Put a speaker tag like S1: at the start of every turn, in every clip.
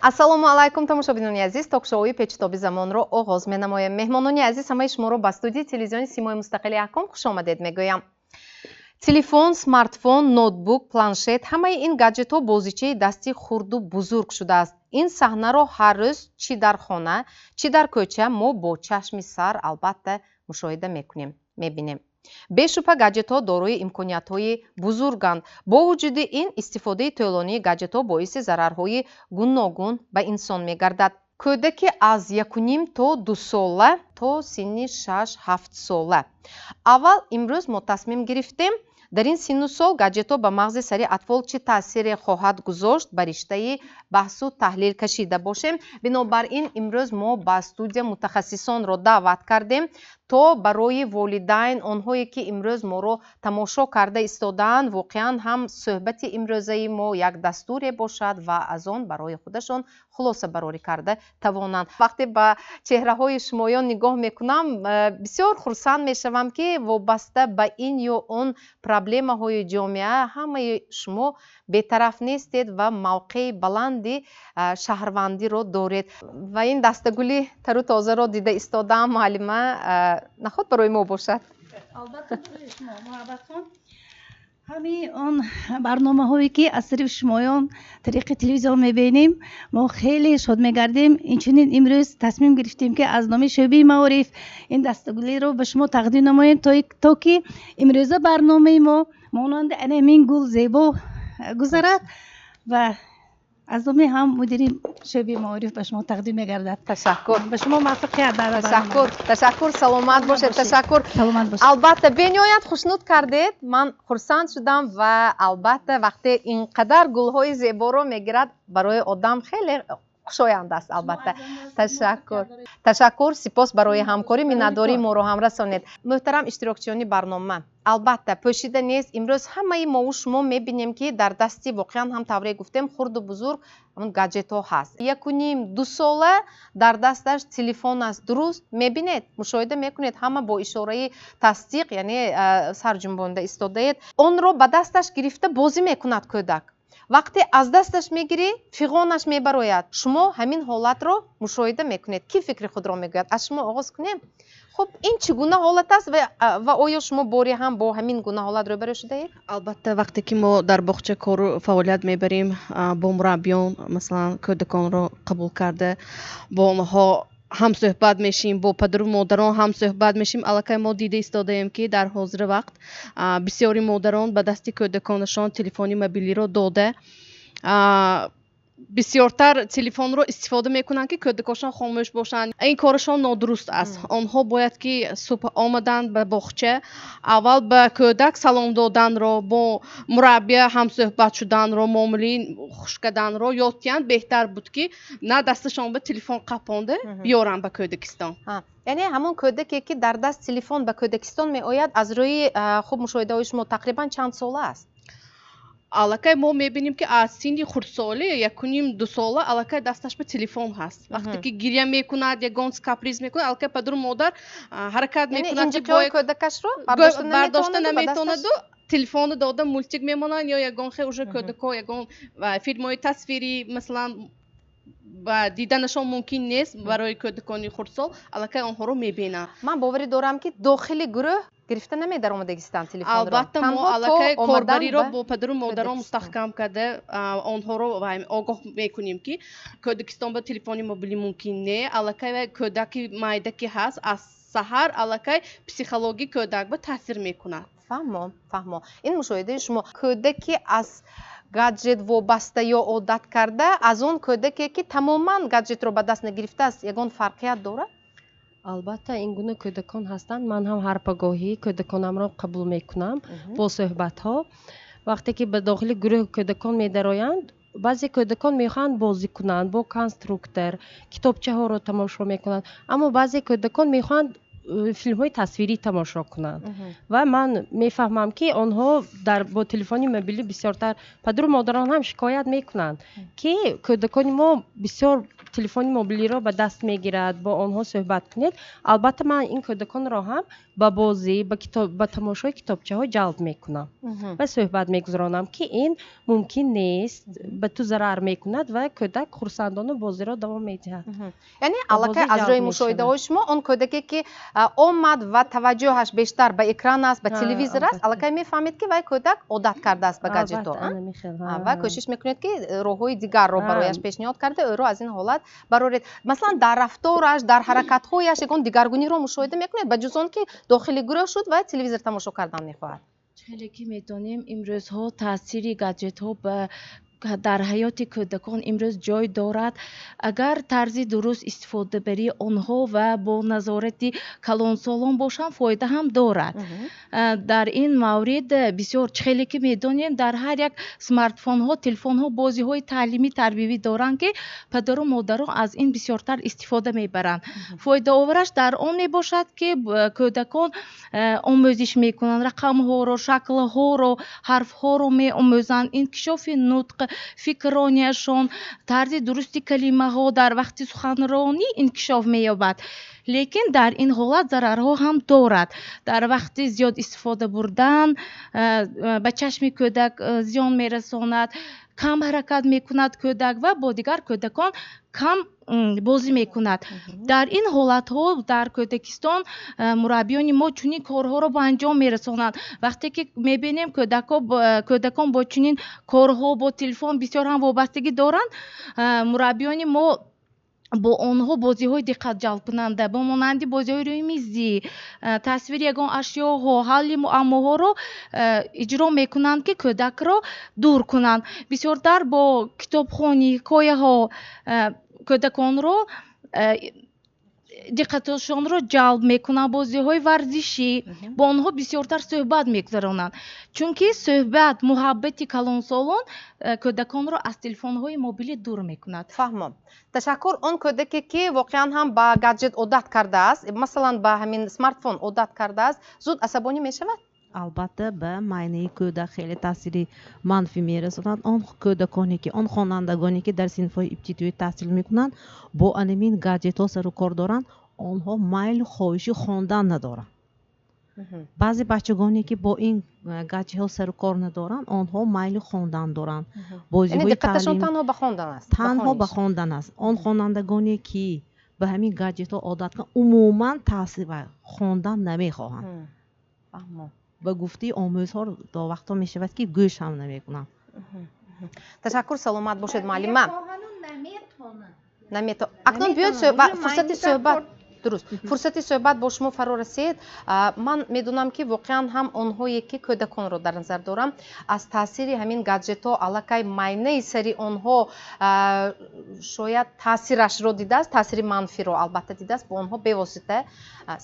S1: Ассалому алайкум, тамошобинони азиз. Ток-шоуи «Печутоби замонро» оғоз менамоем. Меҳмонони азиз, ҳамаи шуморо ба студияи телевизиони «Симои мустақили Аҳком» хушомадед мегӯям. Телефон, смартфон, ноутбук, планшет — ҳамаи ин гаджетҳо бозичаи дасти хурду бузург шудааст. Ин саҳнаро ҳар рӯз чӣ дар хона, чӣ дар кӯча мо бо чашми сар албатта мушоҳида мекунем, мебинем. Бешубҳа, гаджетҳо дорои имкониятҳои бузурганд. Бо вуҷуди ин, истифодаи тӯлонии гаджетҳо боиси зарарҳои гуногун ба инсон мегардад. Кӯдаки аз 1,5 то 2 сола то синни 6-7 сола. Аввал имрӯз мо тасмим гирифтем, дар ин синну сол гаджетҳо ба мағзи сари атфол чӣ таъсире хоҳад гузошт, ба риштаи баҳсу таҳлил кашида бошем. Бинобар ин имрӯз мо ба студия мутахассисонро даъват кардем, то барои волидайн, онҳое ки имрӯз моро тамошо карда истодаанд, воқеан ҳам суҳбати имрӯзаи мо як дастуре бошад ва аз он барои худашон хулосабарорӣ карда тавонанд. Вақте ба чеҳраҳои шумоён нигоҳ мекунам, бисёр хурсанд мешавам, ки вобаста ба ин ё он проблемаҳои ҷомеа ҳамаи шумо бетараф нестед ва мавқеи баланди шаҳрвандиро доред. Ва ин дастагули тару тозаро дида истодаам, муаллима, наход барои мо бошад?
S2: Албатта, барои шумо, Муҳаббатхон. Ҳамаи он барномаҳое ки аз тарафи шумоён тариқи телевизион мебинем, мо хеле шод мегардем. Инчунин имрӯз тасмим гирифтем, ки аз номи шӯъбаи маориф ин дастагулиро ба шумо тақдим намоем, то ки имрӯза барномаи мо монанди ана ҳамин гул зебо гузарад ва аз номи ҳам мудири шӯъбаи маориф ба шумо тақдим мегардад.
S1: Ташаккур.
S2: Ба шумо муваффақият дар
S1: Ташаккур, ташаккур, саломат бошед, ташаккур.
S2: Саломат бошед.
S1: Албатта, бениҳоят хушнуд кардед, ман хурсанд шудам. Ва албатта, вақте ин қадар гулҳои зеборо мегирад, барои одам хеле хушоянд аст. Албатта, ташаккур, ташаккур, сипос барои ҳамкорӣ. Миннатдории моро ҳам расонед. Муҳтарам иштирокчиёни барнома, албатта, пӯшида нест, имрӯз ҳамаи мову шумо мебинем, ки дар дасти воқеан ҳам, тавре гуфтем, хурду бузург ҳамон гаджетҳо ҳаст. 1,5, 2 сола дар дасташ телефон аст. Дуруст мебинед, мушоҳида мекунед, ҳама бо ишораи тасдиқ, яъне сарҷунбонда истодаед. Онро ба дасташ гирифта бозӣ мекунад кӯдак. Вақте аз дасташ мегирӣ, фиғонаш мебарояд. Шумо ҳамин ҳолатро мушоҳида мекунед. Кӣ фикри худро мегӯяд? Аз шумо оғоз кунем. Хуб, ин чӣ гуна ҳолат аст ва оё шумо боре ҳам бо ҳамин гуна ҳолат рӯбарӯ шудаед?
S3: Албатта, вақте ки мо дар боғча кору фаъолият мебарем, бо мураббиён, масалан, кӯдаконро қабул карда, бо онҳо ҳамсӯҳбат мешем, бо падару модарон ҳамсӯҳбат мешем. Аллакай мо дида истодаем, ки дар ҳозири вақт бисёри модарон ба дасти кӯдаконашон телефони мобилиро дода, бисёртар телефонро истифода мекунанд, ки кӯдакошон хомӯш бошанд. Ин корашон нодуруст аст. Онҳо бояд ки субҳ омаданд ба боғча, аввал ба кӯдак салом доданро, бо мураббия ҳамсӯҳбат шуданро, муомилаи хуш карданро ёд диҳанд. Беҳтар буд, ки на дасташон ба телефон қапонда биёранд ба кӯдакистон.
S1: Яъне ҳамон кӯдаке, ки дар даст телефон ба кӯдакистон меояд, аз рӯи хуб мушоҳидаҳои шумо, тақрибан чанд сола аст?
S3: Аллакай мо мебинем, ки аз синни хурдсолӣ, 1,5, 2 сола, аллакай дасташ ба телефон ҳаст. Вақте ки гиря мекунад, ягон каприз мекунад, аллакай падару модар ҳаракат мекунад, ки
S1: кӯдакашро
S3: бардошта наметавонаду телефону дода, мультик мемонанд ё ягон хел уже кӯдако ягон филмҳои тасвирӣ, масалан, диданашон мумкин нест барои кӯдакони хурдсол, аллакай онҳоро мебинанд.
S1: Ман боварӣ дорам, ки дохили гурӯҳ гирифта намедаромадагистанд телефонро.
S3: Албатта, мо аллакай корбариро бо падару модарон мустаҳкам карда, онҳоро огоҳ мекунем, ки кӯдакистон ба телефони мобилӣ мумкин не. Аллакай кӯдаки майда ки ҳаст, аз саҳар аллакай психологии кӯдак ба таъсир мекунад.
S1: Фаҳмо, фаҳмо. Ин мушоҳидаи шумо: кӯдаке аз гаджет вобаста ё одат карда аз он кӯдаке, ки тамоман гаджетро ба даст нагирифтааст, ягон фарқият дорад?
S4: Албатта, ин гуна кӯдакон ҳастанд. Ман ҳам ҳар пагоҳӣ кӯдаконамро қабул мекунам бо суҳбатҳо. Вақте ки ба дохили гурӯҳи кӯдакон медароянд, баъзе кӯдакон мехоҳанд бозӣ кунанд бо конструктор, китобчаҳоро тамошо мекунанд, аммо баъзе кӯдакон мехоҳанд филмҳои тасвирӣ тамошо кунанд. Ва ман мефаҳмам, ки онҳо дар бо телефони мобилӣ бисёртар. Падару модарон ҳам шикоят мекунанд, ки кӯдакони мо бисёр Телефони мобилиро ба даст мегирад, бо онҳо суҳбат кунед. Албатта, ман ин кӯдаконро ҳам ба бозӣ, ба тамошои китобчаҳо ҷалб мекунам ва суҳбат мегузаронам, ки ин мумкин нест, ба ту зарар мекунад, ва кӯдак хурсандона бозиро давом медиҳад.
S1: Яъне аллакай аз рӯи мушоҳидаҳои шумо, он кӯдаке, ки омад ва таваҷҷӯҳаш бештар ба экран аст, ба телевизор аст, аллакай мефаҳмед, ки вай кӯдак одат кардааст ба гаджетҳо, ва кӯшиш мекунед, ки роҳҳои дигарро барояш пешниҳод карда, ӯро аз ин ҳолат бароред. Масалан, дар рафтораш, дар ҳаракатҳояш ягон дигаргуниро мушоҳида мекунед, ба ҷуз он ки дохили гурӯҳ шуд ва телевизор тамошо кардан мехоҳад?
S5: Хеле ки медонем, имрӯзҳо таъсири гаджетҳо ба дар ҳаёти кӯдакон имрӯз ҷой дорад. Агар тарзи дуруст истифодабарии онҳо ва бо назорати калонсолон бошанд, фоида ҳам дорад. Дар ин маврид бисёр, хеле ки медонем, дар ҳар як смартфонҳо, телефонҳо бозиҳои таълимӣ, тарбиявӣ доранд, ки падару модарон аз ин бисёртар истифода мебаранд. Фоидаовараш дар он мебошад, ки кӯдакон омӯзиш мекунанд, рақамҳоро, шаклҳоро, ҳарфҳоро меомӯзанд, инкишофи нутқ, фикрронияшон, тарзи дурусти калимаҳо дар вақти суханронӣ инкишоф меёбад. Лекин дар ин ҳолат зарарҳо ҳам дорад. Дар вақти зиёд истифода бурдан ба чашми кӯдак зиён мерасонад, кам ҳаракат мекунад кӯдак ва бо дигар кӯдакон кам бозӣ мекунад. Дар ин ҳолатҳо дар кӯдакистон мураббиёни мо чунин корҳоро ба анҷом мерасонанд. Вақте ки мебинем, кӯдакон бо чунин корҳо, бо телефон бисёр ҳам вобастагӣ доранд, мураббиёни мо бо онҳо бозиҳои диққатҷалбкунанда, ба монанди бозиҳои рӯи мизӣ, тасвири ягон ашёҳо, ҳалли муаммоҳоро иҷро мекунанд, ки кӯдакро дур кунанд. Бисёртар бо китобхонӣ, ҳикояҳо кӯдаконро диққаташонро ҷалб мекунанд, бозиҳои варзишӣ, бо онҳо бисёртар суҳбат мегузаронанд, чунки суҳбат, муҳаббати калонсолон кӯдаконро аз телефонҳои мобилӣ дур мекунад.
S1: Фаҳмом, ташаккур. Он кӯдаке, ки воқеан ҳам ба гаджет одат кардааст, масалан, ба ҳамин смартфон одат кардааст, зуд асабонӣ мешавад?
S6: Албатта, ба майнаи кӯдак хеле таъсири манфӣ мерасонад. Он кӯдаконе ки, он хонандагоне ки дар синфҳои ибтидоӣ таҳсил мекунанд, бо анамин гаджетҳо сару кор доранд, онҳо майлу хоҳиши хондан надоранд. Баъзе бачагоне ки бо ин гаджетҳо сару кор надоранд, онҳо майли хондан доранд.
S1: Бозиҳои диққаташон танҳо ба хондан аст.
S6: Танҳо ба хондан аст. Он хонандагоне ки ба ҳамин гаджетҳо одат карданд, умуман таҳсил ва хондан намехоҳанд. Ба гуфтаи омӯзҳор, то вақтҳо мешавад, ки гӯш ҳам намекунанд.
S1: Ташаккур, саломат бошед, муаллима. Акнун биёед, фурсати суҳбат, дуруст, фурсати суҳбат бо шумо фаро расид. Ман медонам, ки воқеан ҳам онҳое ки кӯдаконро дар назар дорам, аз таъсири ҳамин гаджетҳо аллакай майнаи сари онҳо шояд таъсирашро дидааст, таъсири манфиро албатта дидааст. Бо онҳо бевосита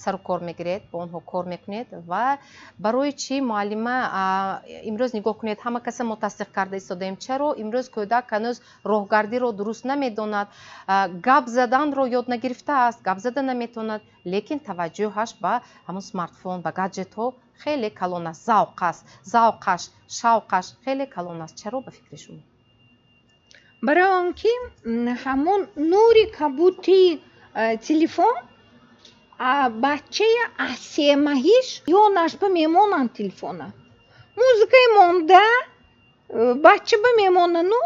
S1: сару кор мегиред, бо онҳо кор мекунед. Ва барои чӣ, муаллима, имрӯз нигоҳ кунед, ҳама каса мо тасдиқ карда истодаем, чаро имрӯз кӯдак ҳанӯз роҳгардиро дуруст намедонад, гап заданро ёд нагирифтааст, гап зада наметавонад, лекин таваҷҷӯҳаш ба ҳамон смартфон, ба гаджетҳо хеле калон аст, завқ аст, завқаш, шавқаш хеле калон аст? Чаро, ба фикри шумо?
S7: Барои он ки ҳамон нури кабути телефон бачаи аз 3 моҳиш ёнашба мемонанд. Телефона музыкаи монда бачаба мемонану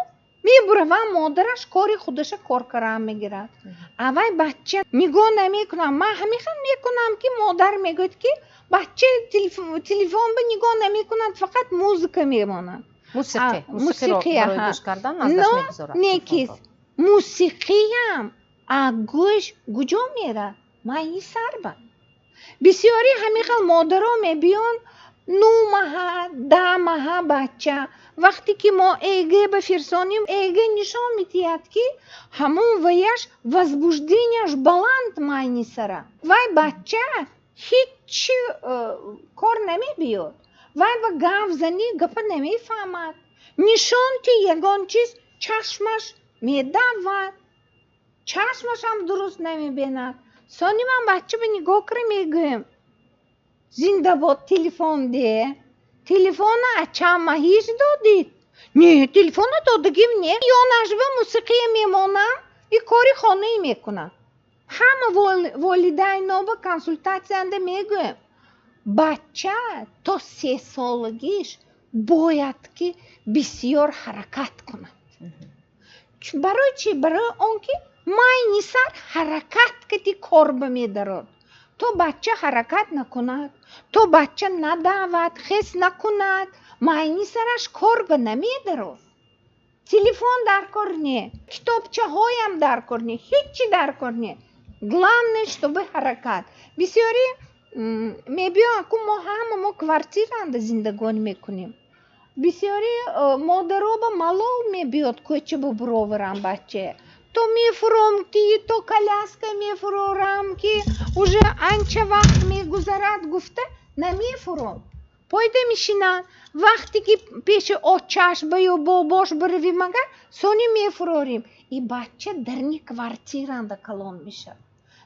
S7: мебуравам, модараш кори худаша кор кардан мегирад, аввай бача нигоҳ намекунам. Ман ҳамин мекунам, ки модар мегӯяд, ки бача телефонба нигоҳ намекунад, фақат музыка мемонад.
S1: Мусиқӣ.
S7: Некис мусиқиям гӯш куҷо мерад? Майни сарба. Бисёри ҳамин хел модаро мебиён, 9 маҳа, 10 маҳа бача. Вақте ки мо ЭЭГ ба фирсонем, ЭЭГ нишон медиҳад, ки ҳамон ваяш возбуждения ш баланд, майни сара. Вай бача ҳичи кор намебиёд, вай ба гап занӣ гапа намефаҳмад, нишон ки ягон чиз, чашмаш медавад, чашмашам дуруст намебинад. Сони ман бача ба нигоҳ кара мегӯям: «Зиндабод телефон де, телефона аз чанд маҳиш додид?» «Не, телефона додагим не, ёнашба мусиқия мемонам». И кори хонаӣ мекунад. Ҳама волидайноба консултатсиянда мегӯем: бача то 3 солагиш бояд ки бисёр ҳаракат кунад. Барои чӣ? Барои он ки майни сар ҳаракат кати кор ба медарод. То бача ҳаракат накунад, то бача надавад, хес накунад, майни сараш кор ба намедарод. Телефон дар кор не, китобчаҳоям дар кор не, ҳеччи дар кор не, главное, чтобы ҳаракат. Бисёре мебиён, ку мо ҳама мо квартиранда зиндагонӣ мекунем, бисёри модароба малол мебиёд кӯча бубуроварам бача, то мефуром ки, то коляска мефурорам ки, уже анча вақт мегузарад гуфта намефуром, пойда мешинанд. Вақте ки пеши очаш ба ё бобош биравӣ, магар сони мефурорем. И бача дарни квартиранда калон мешавад,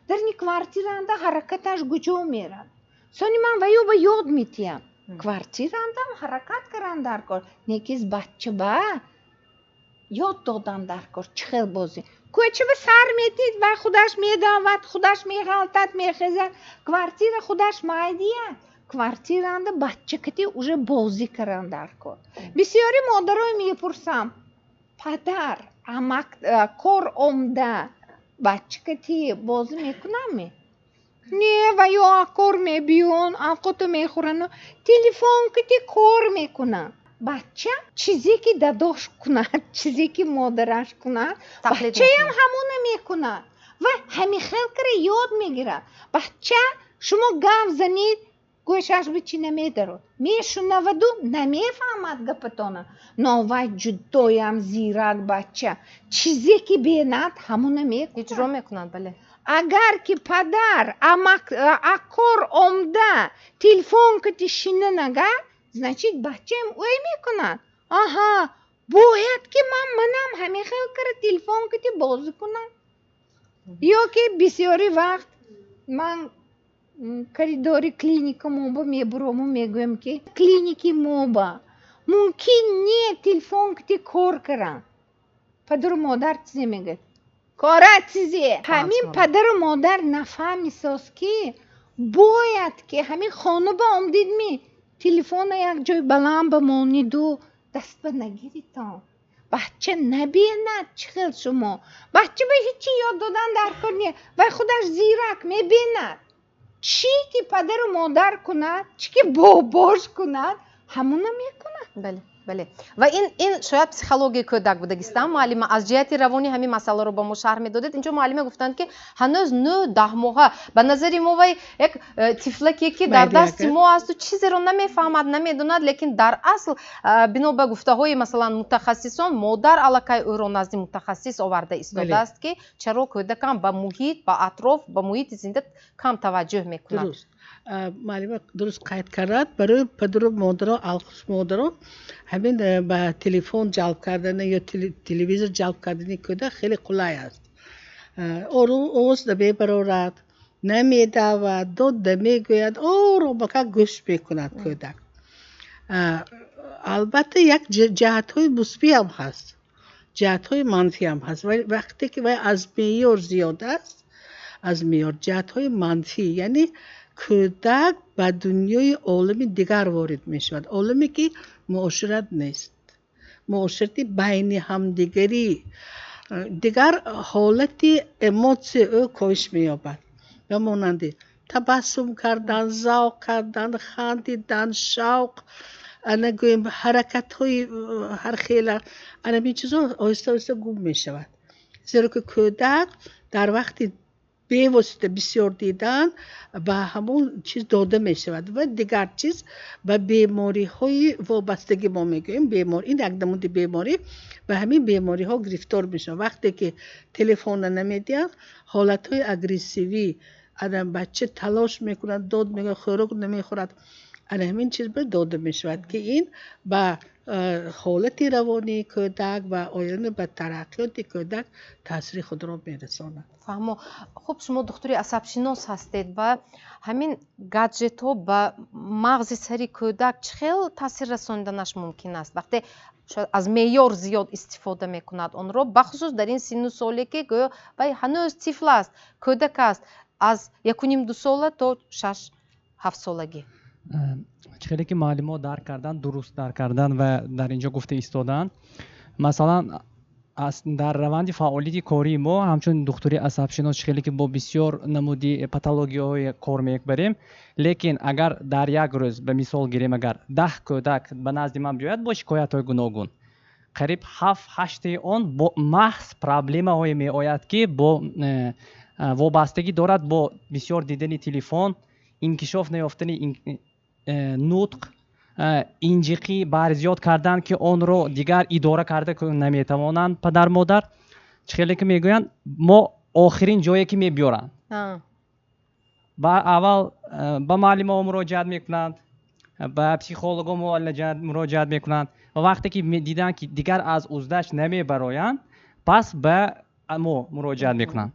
S7: дарни квартиранда ҳаракаташ куҷо мерад? Сони ман ва ё ба ёд метиҳам: квартирандам ҳаракат кардан дар кор, некиз бача ба ёд додан дар кор, чӣ хел бозӣ. Кӯча ба сар метид ва худаш медавад, худаш меғалтад, мехезад. Квартира худаш майдияд, квартиранда бача кати уже бозӣ кардан дар кор. Бисёри модарое мепурсам: падар амак кор омда бача кати бозӣ мекунамме? Не, ва ё кор мебиён, авқото мехӯрану телефон кати кор мекунанд. Бача чизе ки дадош кунад, чизе ки модараш кунад, бачаям ҳамона мекунад ва ҳамин хел кара ёд мегирад. Бача шумо гап занед, гӯшаш ба чӣ намедарод, мешунаваду намефаҳмад гапатона, но вай ҷудоям зирак бача, чизе ки бинад, ҳамона мекунад.
S1: Иҷро мекунад, бале.
S7: Агар ки падар акор омда телефон кати шинан агар, значит, бачаам ӯй мекунад: аҳа, бояд ки ман манам ҳамин хел кара телефон кати бозӣ кунам. Ё ки бисёри вақт ман коридори клиника моба мебурому мегӯям ки клиники моба мумкин не телефон кати кор каран. Падару модар чизе мегӯяд: кора чизе. Ҳамин падару модар нафаҳмисоз ки бояд ки ҳамин хона ба омдидми, телефона як ҷой баланд ба мониду даст ба нагиритон, бача набинад чӣ хел шумо. Бача ба ҳечи ёд додан дар кор не, вай худаш зирак, мебинад чӣ ки падару модар кунад, чӣ ки бобош кунад, ҳамона мекунад.
S1: Бале, ва ин шояд психологияи кӯдак будагистам. Муаллима, аз ҷиҳати равонӣ ҳамин масъаларо ба мо шарҳ медодед. Инҷо муаллима гуфтанд, ки ҳанӯз 9-10 моҳа, ба назари мо вай як тифлаке ки дар дасти мо асту чизеро намефаҳмад, намедонад, лекин дар асл, бино ба гуфтаҳои, масалан, мутахассисон, модар аллакай ӯро назди мутахассис оварда истодааст, ки чаро кӯдакам ба муҳит, ба атроф, ба муҳити зинда кам таваҷҷӯҳ мекунад.
S8: Дуруст, муаллима дуруст қайд кардад. Барои падару модаро, алхус модаро, ҳамин ба телефон ҷалб кардани ё телевизор ҷалб кардани кӯдак хеле қулай аст. Ором овоз намебарорад, намедавад, дод намегӯяд, оромака гӯш мекунад кӯдак. Албатта, як ҷиҳатҳои мусбиам ҳаст, ҷиҳатҳои манфиам ҳаст. Вақте ки вай аз меъёр зиёд аст, аз меъёр, ҷиҳатҳои манфӣ, яъне кӯдак ба дунёи олами дигар ворид мешавад, оламе ки муошират нест, муоширати байни ҳамдигарӣ дигар, ҳолати эмотсияи ӯ коҳиш меёбад, ба монанди табассум кардан, завқ кардан, хандидан, шавқ, ана гӯем, ҳаракатҳои ҳархела, анамин чизҳо оҳиста оҳиста гум мешавад, зеро ки кӯдак дар вақти бевосита бисёр дидан ба ҳамон чиз дода мешавад. Ва дигар чиз, ба бемориҳои вобастагӣ мо мегӯем, бемор, ин як намуди беморӣ, ба ҳамин бемориҳо гирифтор мешавад. Вақте ки телефонро намедиҳанд, ҳолатҳои агрессивӣ, ана бача талош мекунад, дод мегӯяд, хӯрок намехӯрад, ана ҳамин чиз ба дода мешавад, ки ин ба ҳолати равонии кӯдак ва оянда ба тараққиёти кӯдак таъсири худро мерасонад.
S1: Фаҳмо. Хуб, шумо духтури асабшинос ҳастед ва ҳамин гаджетҳо ба мағзи сари кӯдак чӣ хел таъсир расониданаш мумкин аст, вақте шояд аз меъёр зиёд истифода мекунад онро, бахусус дар ин синну соле, ки гӯё вай ҳанӯз тифл аст, кӯдак аст, аз 1,5-2 сола то 6-7 солагӣ?
S9: Чӣ хеле ки муаллимо дарк кардан, дуруст дарк кардан ва дар ин ҷо гуфта истоданд, масалан, дар раванди фаъолияти кории мо ҳамчун духтури асабшинос, чӣ хеле ки бо бисёр намуди патологияҳое кор мебарем, лекин агар дар як рӯз, ба мисол гирем, агар 10 кӯдак ба назди ман биёяд бо шикоятҳои гуногун, қариб ҳафт ҳаштаи он бо маҳз проблемаҳое меояд, ки бо вобастагӣ дорад бо бисёр дидани телефон, инкишоф наёфтани нутқ, инҷиқӣ барзиёд кардан, ки онро дигар идора карда наметавонанд падар модар. Чӣ хеле ки мегӯянд, мо охирин ҷое ки мебиёранд, ба аввал ба муаллимаҳо муроҷиат мекунанд, ба психолого муроҷиат мекунанд ва вақте ки диданд, ки дигар аз уздаш намебароянд, пас ба мо муроҷиат мекунанд.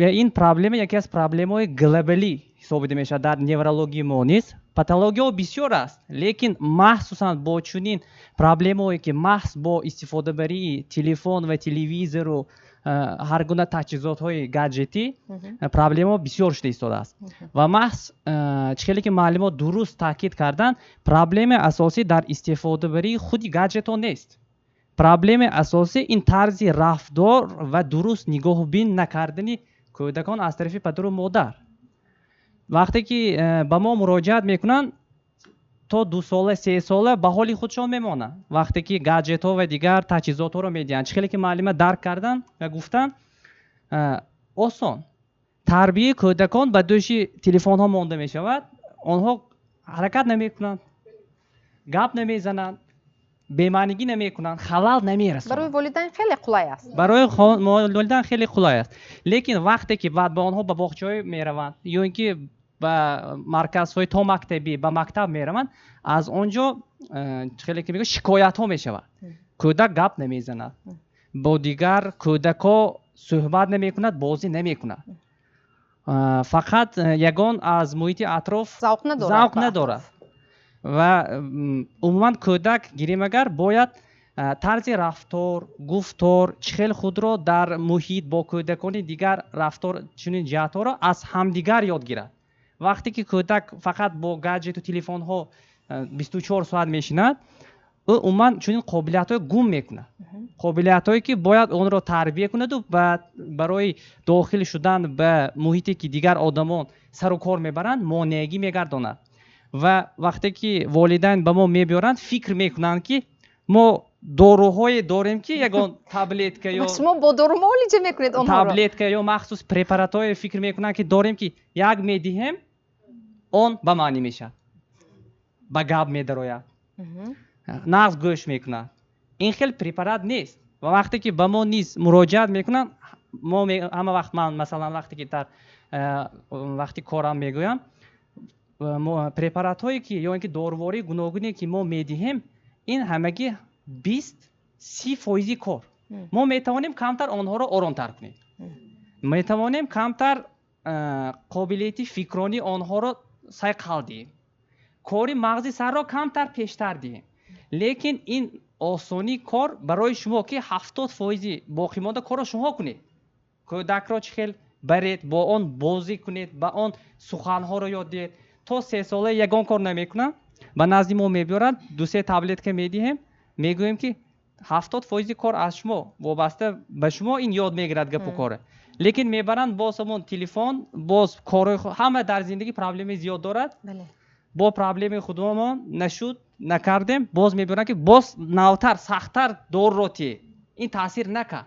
S9: Ва ин проблема яке аз проблемаҳои глобалӣ ҳисобида мешавад. Дар неврологияи мо низ патологияҳо бисёр аст, лекин махсусан бо чунин проблемаҳое, ки маҳз бо истифодабарии телефон ва телевизору ҳар гуна таҷҳизотҳои гаджетӣ проблемаҳо бисёр шуда истодааст. Ва маҳз, чӣ хеле ки муаллимо дуруст таъкид карданд, проблемаи асосӣ дар истифодабарии худи гаджетҳо нест. Проблемаи асосӣ ин тарзи рафтор ва дуруст нигоҳубин накардани кӯдакон аз тарафи падару модар. Вақте ки ба мо муроҷиат мекунанд, то 2 сола, 3 сола ба ҳоли худшон мемонанд. Вақте ки гаджетҳо ва дигар таҷҳизотҳоро медиҳанд, чӣ хеле ки муаллима дарк карданд ва гуфтанд, осон тарбияи кӯдакон ба дӯши телефонҳо монда мешавад. Онҳо ҳаракат намекунанд, гап намезананд, бемаънигӣ намекунанд, халал намерасонанд.
S1: Барои волидайн хеле қулай аст.
S9: Барои волидайн хеле қулай аст, лекин вақте ки баъд ба онҳо ба боғчаҳо мераванд ё ин ки ба марказҳои томактабӣ, ба мактаб мераванд, аз он ҷо, хеле ки мегӯяд, шикоятҳо мешавад: кӯдак гап намезанад, бо дигар кӯдакҳо суҳбат намекунад, бозӣ намекунад, фақат ягон аз муҳити атроф
S1: завқ
S9: надорад. Ва умуман кӯдак гирем агар, бояд тарзи рафтор, гуфтор, чӣ хел худро дар муҳит бо кӯдакони дигар рафтор, чунин ҷиҳатҳоро аз ҳамдигар ёд гирад. Вақте ки кӯдак фақат бо гаджету телефонҳо 24 соат мешинад, ӯ умуман чунин қобилиятҳое гум мекунад, қобилиятҳое ки бояд онро тарбия кунаду барои дохил шудан ба муҳите, ки дигар одамон сару кор мебаранд, монеагӣ мегардонад. Ва вақте ки волидайн ба мо мебиёранд, фикр мекунанд, ки мо доруҳое дорем, ки ягон таблетка ё
S1: Шумо бо дору муолиҷа мекунед онҳоро?
S9: Таблетка ё махсус препаратҳое фикр мекунанд, ки дорем, ки як медиҳем, он ба маънӣ мешавад, ба гап медарояд, нағз гӯш мекунад. Ин хел препарат нест. Ва вақте ки ба мо низ муроҷиат мекунанд, мо ҳама вақт, ман масалан, вақте ки дар вақти корам мегӯям, препаратҳое ки ё ин ки дорувории гуногуне, ки мо медиҳем, ин ҳамагӣ 20-30 фоизи кор. Мо метавонем камтар онҳоро оромтар кунем, метавонем камтар қобилияти фикронии онҳоро сайқал диҳем, кори мағзи сарро камтар пештар диҳем, лекин ин осонии кор барои шумо, ки 70 фоизи боқимонда корро шумо кунед. Кӯдакро чӣ хел баред, бо он бозӣ кунед, ба он суханҳоро ёд диҳед. То 3 сола ягон кор намекунанд, ба назди мо мебиёранд, ду-се таблетка медиҳем, мегӯем, ки 70 фоизи кор аз шумо вобаста, ба шумо ин ёд мегирад гапу коре. Лекин мебаранд, боз ҳамон телефон, боз корҳои. Ҳама дар зиндагӣ проблемаи зиёд дорад. Бо проблемаи худомон нашуд, накардем, боз мебиёранд, ки боз навтар, сахттар доруро тие, ин таъсир накард.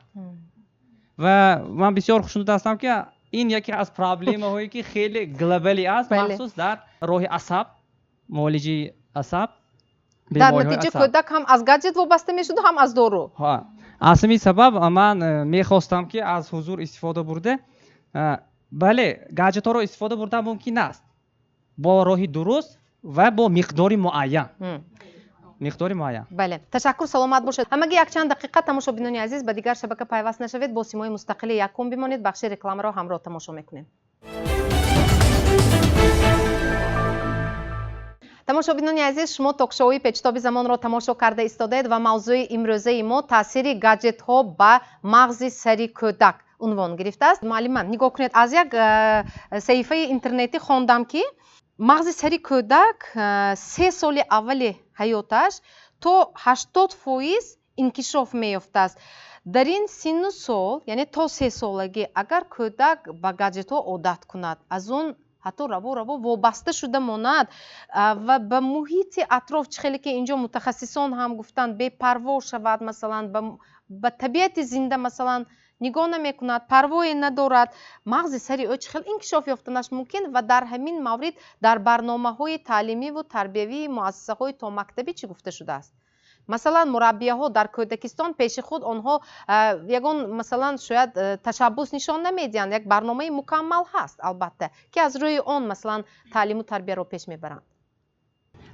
S9: Ва ман бисёр хушнуд ҳастам, ки ин яке аз проблемаҳое, ки хеле глобалӣ аст, махсус дар роҳи асаб, муолиҷаи асаб.
S1: Дар натиҷа кӯдак ҳам аз гаджет вобаста мешуду, ҳам аз дору.
S9: Аз ҳамин сабаб ман мехостам, ки аз ҳузур истифода бурда, бале, гаджетҳоро истифода бурдан мумкин аст бо роҳи дуруст ва бо миқдори муайян. Миқдори муайян.
S1: Бале, ташаккур, саломат бошед. Ҳамагӣ якчанд дақиқа, тамошобинони азиз, ба дигар шабака пайваст нашавед, бо Симои мустақили якум бимонед, бахши рекламаро ҳамроҳ тамошо мекунем. Тамошобинони азиз, шумо токшоуи Печтоби замонро тамошо карда истодаед ва мавзӯи имрӯзаи мо таъсири гаджетҳо ба мағзи сари кӯдак унвон гирифтааст. Муаллима, нигоҳ кунед, аз як саҳифаи интернетӣ хондам, ки мағзи сари кӯдак 3 соли аввали ҳаёташ то 80% инкишоф меёфтааст. Дар ин синну сол, яъне то 3 солагӣ, агар кӯдак ба гаджетҳо одат кунад, аз он ҳатто раво-раво вобаста шуда монад ва ба муҳити атроф, чӣ хеле ки инҷо мутахассисон ҳам гуфтанд, бепарво шавад, масалан, ба табиати зинда, масалан, нигоҳ намекунад, парвое надорад, мағзи сари ӯ чӣ хел инкишоф ёфтанаш мумкин? Ва дар ҳамин маврид дар барномаҳои таълимиву тарбиявии муассисаҳои томактабӣ чӣ гуфта шудааст? Масалан, мураббияҳо дар кӯдакистон пеши худ онҳо ягон, масалан, шояд ташаббус нишон намедиҳанд, як барномаи мукаммал ҳаст, албатта, ки аз рӯи он, масалан, таълиму тарбияро пеш мебаранд.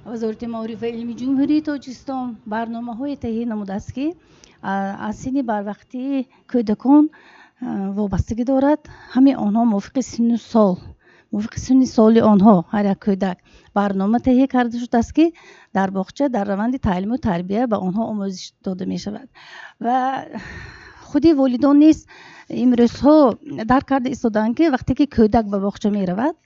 S2: Вазорати маориф ва илми Ҷумҳурии Тоҷикистон барномаҳое таҳия намудааст, ки аз синни барвақтии кӯдакон вобастагӣ дорад. Ҳамаи онҳо мувофиқи синну сол, мувофиқи синни соли онҳо ҳар як кӯдак барнома таҳия карда шудааст, ки дар боғча дар раванди таълиму тарбия ба онҳо омӯзиш дода мешавад. Ва худи волидон низ имрӯзҳо дарк карда истодаанд, ки вақте ки кӯдак ба боғча меравад,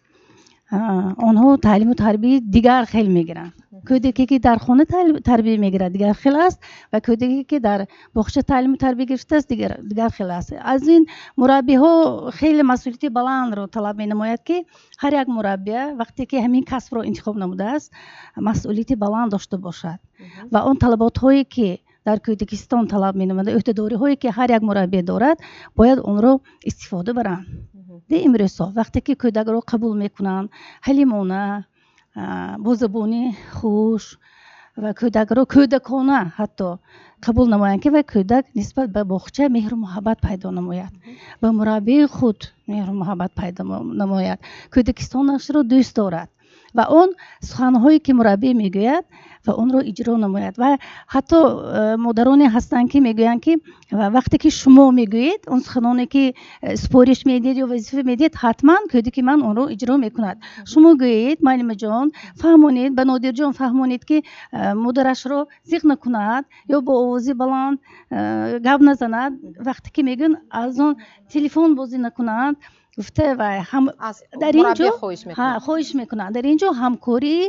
S2: онҳо таълиму тарбияи дигар хел мегиранд. Кӯдаке ки дар хона тарбия мегирад, дигар хел аст, ва кӯдаке ки дар боғча таълиму тарбия гирифтааст, дигар хел аст. Аз ин мураббиҳо хеле масъулияти баландро талаб менамояд, ки ҳар як мураббия вақте ки ҳамин касбро интихоб намудааст, масъулияти баланд дошта бошад ва он талаботҳое ки дар кӯдакистон талаб менамояд, ӯҳдадориҳое ки ҳар як мураббия дорад, бояд онро истифода баранд. Де имрӯзҳо вақте ки кӯдакро қабул мекунанд, ҳалимона, бо забони хуш ва кӯдакро кӯдакона ҳатто қабул намоянд, ки вай кӯдак нисбат ба боғча меҳру муҳаббат пайдо намояд, ба мураббии худ меҳру муҳаббат пайдо намояд, кӯдакистонашро дӯст дорад ва он суханҳое ки мураббӣ мегӯяд ва онро иҷро намояд. Ва ҳатто модароне ҳастанд, ки мегӯянд, ки вақте ки шумо мегӯед, он суханоне ки супориш медиҳед ё вазифа медиҳед, ҳатман кӯдаки ман онро иҷро мекунад. Шумо гӯед, муаллимаҷон, фаҳмонед, ба Нодирҷон фаҳмонед, ки модарашро зиқ накунад ё бо овози баланд гап назанад. Вақте ки мегӯянд, аз он телефон бозӣ накунад, гуфта ва ҳам дар ин ҷо хоҳиш мекунанд. Дар ин ҷо ҳамкории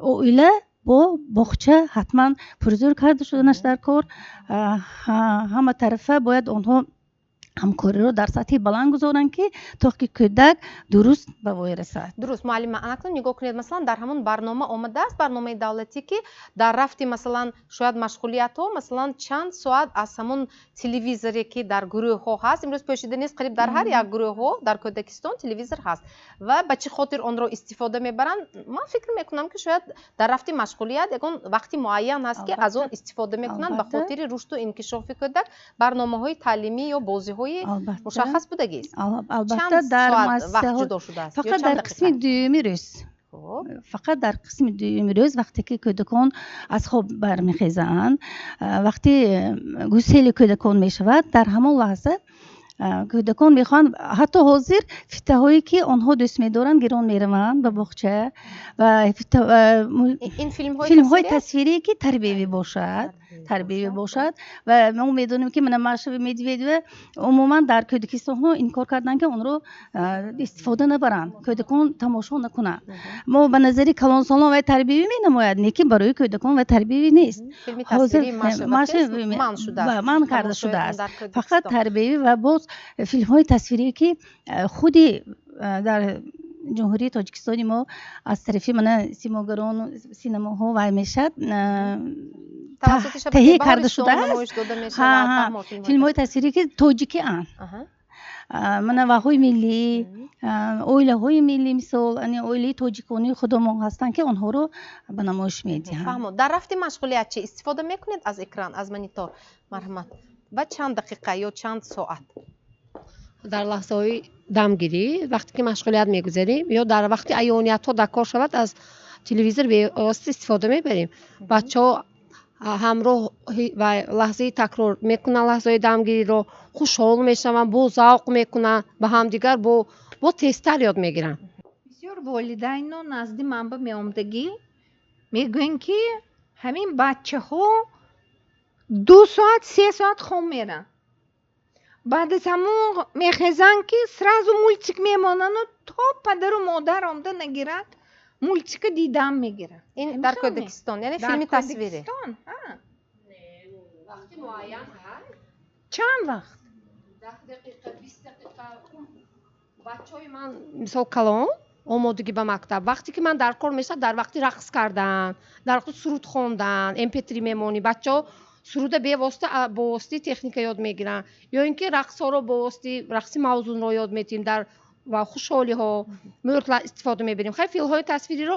S2: оила бо боғча ҳатман пурзӯр карда шуданаш дар кор. Ҳама тарафа бояд онҳо ҳамкориро дар сатҳи баланд гузоранд, ки то ки кӯдак дуруст ба воя расад.
S1: Дуруст, муаллима, анакнун нигоҳ кунед, масалан, дар ҳамон барнома омадааст, барномаи давлатӣ, ки дар рафти, масалан, шояд машғулиятҳо, масалан, чанд соат аз ҳамон телевизоре ки дар гурӯҳҳо ҳаст, имрӯз пӯшида нест, қариб дар ҳар як гурӯҳҳо дар кӯдакистон телевизор ҳаст ва ба чӣ хотир онро истифода мебаранд? Ман фикр мекунам, ки шояд дар рафти машғулият ягон вақти муайян ҳаст, ки аз он истифода мекунанд ба хотири рушду инкишофи кӯдак, барномаҳои таълимӣ ё бозиҳои мушаххас будагист.
S2: Албатта, дар муассисаҳо фақат дар қисми дуюми рӯз, фақат дар қисми дуюми рӯз, вақте ки кӯдакон аз хоб бармехезанд, вақте гусели кӯдакон мешавад, дар ҳамон лаҳза кӯдакон мехоҳанд, ҳатто ҳозир фитаҳое ки онҳо дӯст медоранд, гирон мераванд ба боғча ва филмҳои тасвирие ки тарбиявӣ бошад, тарбиявӣ бошад. Ва мо медонем, ки мана Маша ва Медведева умуман дар кӯдакистонҳо инкор карданд, ки онро истифода набаранд, кӯдакон тамошо накунанд. Мо ба назари калонсолон вай тарбиявӣ менамояд, лекин барои кӯдакон вай тарбиявӣ нест. Манъ карда шудааст фақат тарбиявӣ ва боз филмҳои тасвирие ки худи дар Ҷумҳурии Тоҷикистони мо аз тарафи мана симогарон, синамоҳо вай мешавад, таҳия карда шудааст филмҳои тасвирие ки тоҷикианд, мана ваҳои миллӣ, оилаҳои миллӣ, мисол оилаи тоҷиконии худомон ҳастанд, ки онҳоро ба намоиш медиҳанд.
S1: Фаҳмо, дар рафти машғулият чӣ истифода мекунед аз экран, аз монитор? Марҳамат, ва чанд дақиқа ё чанд соат?
S10: Дар лаҳзаҳои дамгирӣ, вақте ки машғулият мегузарем ё дар вақти аёниятҳо дар кор шавад, аз
S4: Телевизор бевосита истифода мебарем. Бачаҳо ҳамроҳ ва лаҳзаи такрор мекунанд, лаҳзаҳои дамгириро хушҳол мешаванд, бо завқ мекунанд, ба ҳамдигар бо тезтар ёд мегиранд.
S7: Бисёр волидайно назди ман ба меомдагӣ мегӯянд, ки ҳамин бачаҳо 2 соат, 3 соат хоб меранд, баъд аз ҳамон мехезанд, ки сразу мультик мемонану то падару модар омда нагирад, мультика дидан мегиранд.
S1: Ин дар кӯдакистон, яъне филми тасвирӣ.
S4: Вақти муайян.
S7: Чанд вақт?
S4: 10 дақиқа, 20 дақиқа. Бачаҳои ман, мисол, калон омодагӣ ба мактаб, вақте ки ман дар кор мешавад, дар вақти рақс кардан, дар вақти суруд хондан, mp3 мемонӣ, бачаҳо суруда бевосита бо воситаи техника ёд мегиранд, ё ин ки рақсҳоро бо воситаи рақси мавзунро ёд метиҳем, дар ва хушҳолиҳо мӯртла истифода мебарем. Хай, филмҳои тасвириро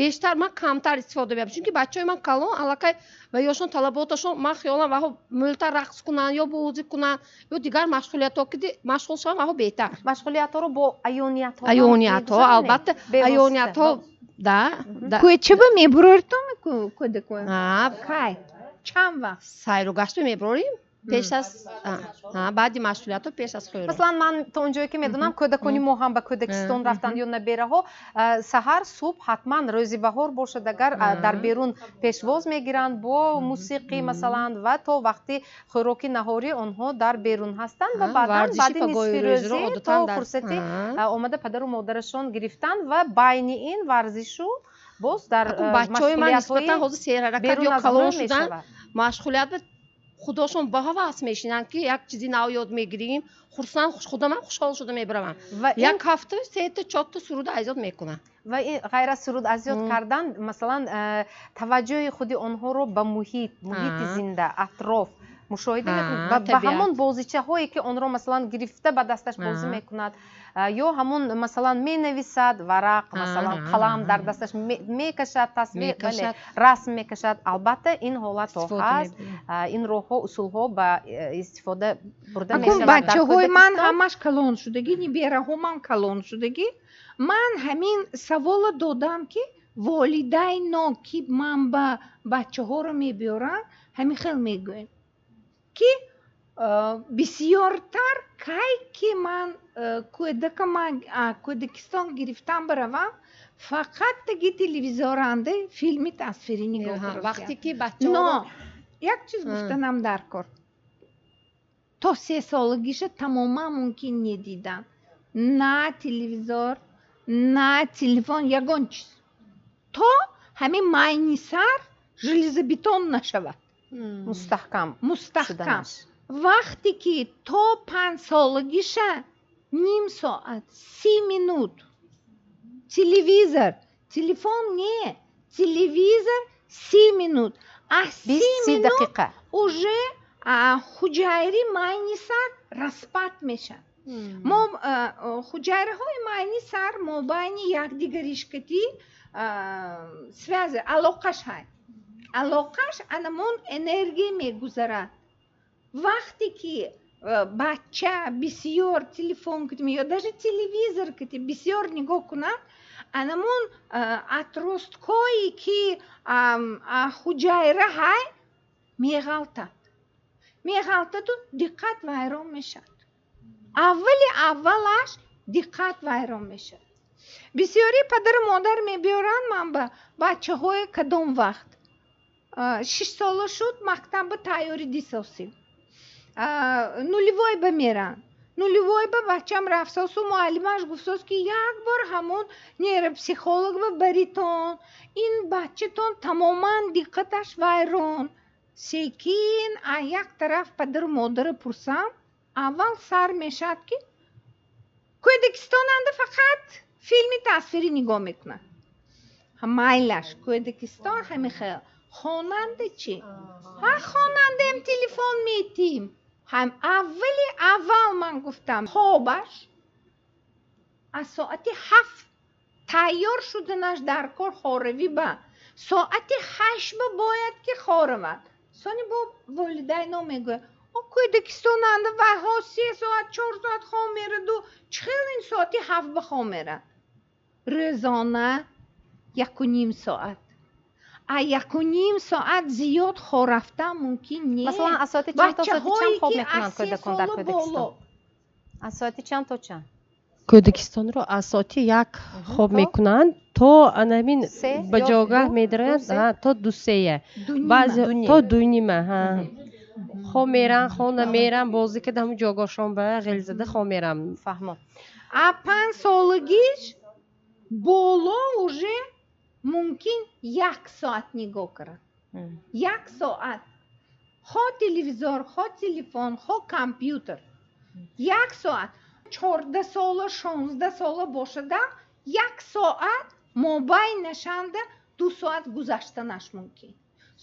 S4: бештар ман камтар истифода мебарам, чунки бачаҳои ман калон аллакай ва ёшон талаботашон, ман хиёлам, ваҳо мӯлтар рақс кунанд ё бозӣ кунанд, ё дигар машғулиятҳо ки машғул шаванд, ваҳо беҳтар.
S1: Машғулиятҳоро бо аёниятҳо.
S4: Аёниятҳо, албатта, аёниятҳо да.
S7: Кӯчаба мебуроритон кӯдако? Кай, чанд вақт?
S4: Сайру гашт мебурорем пеш аз, баъди машғулиятҳо, пеш аз хӯрок.
S1: Масалан, ман то он ҷое ки медонам, кӯдакони мо ҳам ба кӯдакистон рафтанд ё набераҳо, саҳар, субҳ ҳатман, рӯзи баҳор бошад агар, дар берун пешвоз мегиранд бо мусиқӣ, масалан, ва то вақти хӯроки наҳорӣ онҳо дар берун ҳастанд ва баъдан баъди нисфи рӯзӣ то фурсати омада падару модарашон гирифтанд ва байни ин варзишу боз дар
S4: бачаҳои ман нисбатан ҳозир серҳаракат ё калон шуданд, машғулият худошон ба ҳавас мешинанд, ки як чизи нав ёд мегирем, хурсанд, худамам хушҳол шуда мебаравам. Як ҳафта сета, чорта суруда аз ёд мекунам.
S1: Ва ғайр аз суруд аз ёд кардан, масалан, таваҷҷӯҳи худи онҳоро ба муҳит, муҳити зинда, атроф мушоҳида мекунад, ба ҳамон бозичаҳое ки онро, масалан, гирифта ба дасташ бозӣ мекунад, ё ҳамон, масалан, менависад, варақ, масалан, қалам дар дасташ, мекашад тасвир, бале, расм мекашад. Албатта, ин ҳолатҳо ҳаст, ин роҳҳо, усулҳо ба э, истифода бурда мешавад.
S7: Бачаҳои ман ҳамаш калон шудагӣ, нибераҳомам калон шудагӣ. Ман ҳамин саволо додам, ки волидайно ки ман ба бачаҳоро мебиёрам, ҳамин хел мегӯем, ки бисёртар кай ки ман кӯдакама кӯдакистон гирифтан баравам, фақат таги телевизоранда филми тасвирӣ нигоҳ.
S4: Вақте ки
S7: но як чиз гуфтанам дар кор: то 3 солагиша тамоман мумкин недидан на телевизор, на телефон, ягон чиз, то ҳамин майни сар железобетон нашавад.
S1: Мустаҳкам.
S7: Мустаҳкам. Вақте ки то 5 солагиша ним соат, 30 минут телевизор, телефон не, телевизор 30 минут, а 30 минут
S1: дақиқа
S7: уже ҳуҷайри майни сар распад мешавад. Мо ҳуҷайраҳои майни сар мобайни якдигаришкатӣ связи, алоқаш ҳай, алоқаш анамон энергия мегузарад. Вақте ки бача бисёр телефон кутим ё даже телевизор кути бисёр нигоҳ кунад, анамон отросткое ки ҳуҷайра ҳай меғалтад, меғалтаду диққат вайрон мешавад. Аввали аввалаш диққат вайрон мешавад. Бисёри падару модар мебиёранд ман ба бачаҳое, кадом вақт 6 сола шуд, мактабба тайёрӣ дисосем, нулевой ба меранд. Нулевой ба бачам рафтосу, муаллимаш гуфтост, ки як бор ҳамон нейропсихолог ба баритон, ин бачатон тамоман диққаташ вайрон. Секин а як тараф падару модарро пурсам, аввал сар мешавад, ки кӯдакистонанда фақат филми тасвирӣ нигоҳ мекунад. Майлаш, кӯдакистон ҳами хел, хонанда чӣ? Ҳа, хонандаем телефон метим. Ҳам аввали аввал ман гуфтам, хобаш аз соати 7 тайёр шуданаш дар кор, хоравӣ ба соати 8 ба бояд ки хоравад. Сони бо волидайно мегӯяд: о, кӯдакистонанда вайҳо 3 соат, 4 соат хоб мераду чӣ хел ин соати 7 ба хоб мерад? Рӯзона 1,5 соат, а 1,5 соат зиёд хоб рафтан мумкин не.
S1: Масалан, аз соати чанд то соати чанд хоб мекунанд кӯдакон дар Кӯдакистон? Аз соати чанд то чанд?
S4: Кӯдакистонро аз соати 1 хоб мекунанд то анамин ба ҷойгаҳ медароянд, то 2-сея, баъзе то 2:30 хоб меран, хона меран, бозӣ карда, ҳамун ҷойгоҳшон ба ғелзада хоб мерам.
S1: Фаҳмо.
S7: А 5 солагиш боло уже мумкин 1 соат нигоҳ кунад, 1 соат, хо телевизор, хо телефон, хо компютер, 1 соат. 14 сола, 16 сола бошада, 1 соат мобайн нашанда 2 соат гузаштанаш мумкин.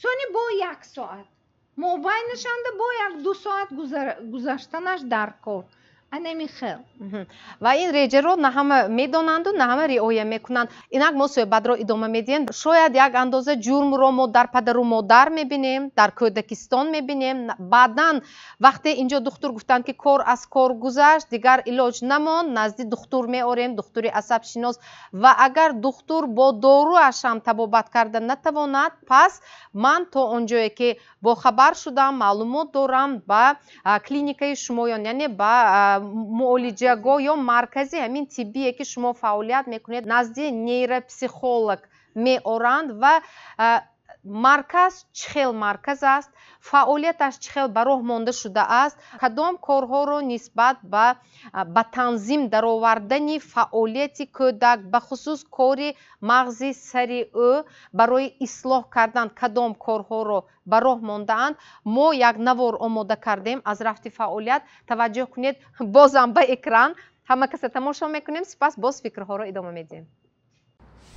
S7: Сони бо 1 соат мобайн нашанда бо як 2 соат гузаштанаш дар кор, анами хел.
S1: Ва ин реҷаро на ҳама медонанду на ҳама риоя мекунанд. Инак мо суҳбатро идома медиҳем. Шояд як андоза ҷурмро мо дар падару модар мебинем, дар кӯдакистон мебинем. Баъдан вақте инҷо духтур гуфтанд, ки кор аз кор гузашт, дигар илоҷ намонд, назди духтур меорем, духтури асабшинос. Ва агар духтур бо доруаш ҳам табобат карда натавонад, пас ман то он ҷое ки бохабар шудам, маълумот дорам, ба клиникаи шумоён, яъне ба муолиҷагоҳ ё маркази ҳамин тиббие, ки шумо фаъолият мекунед, назди нейропсихолог меоранд. Ва марказ чӣ хел марказ аст, фаъолияташ чӣ хел ба роҳ монда шудааст, кадом корҳоро нисбат ба танзим даровардани фаъолияти кӯдак, бахусус кори мағзи сари ӯ, барои ислоҳ кардан кадом корҳоро ба роҳ мондаанд, мо як навор омода кардем аз рафти фаъолият. Таваҷҷӯҳ кунед бозам ба экран, ҳама каса тамошо мекунем, сипас боз фикрҳоро идома медиҳем.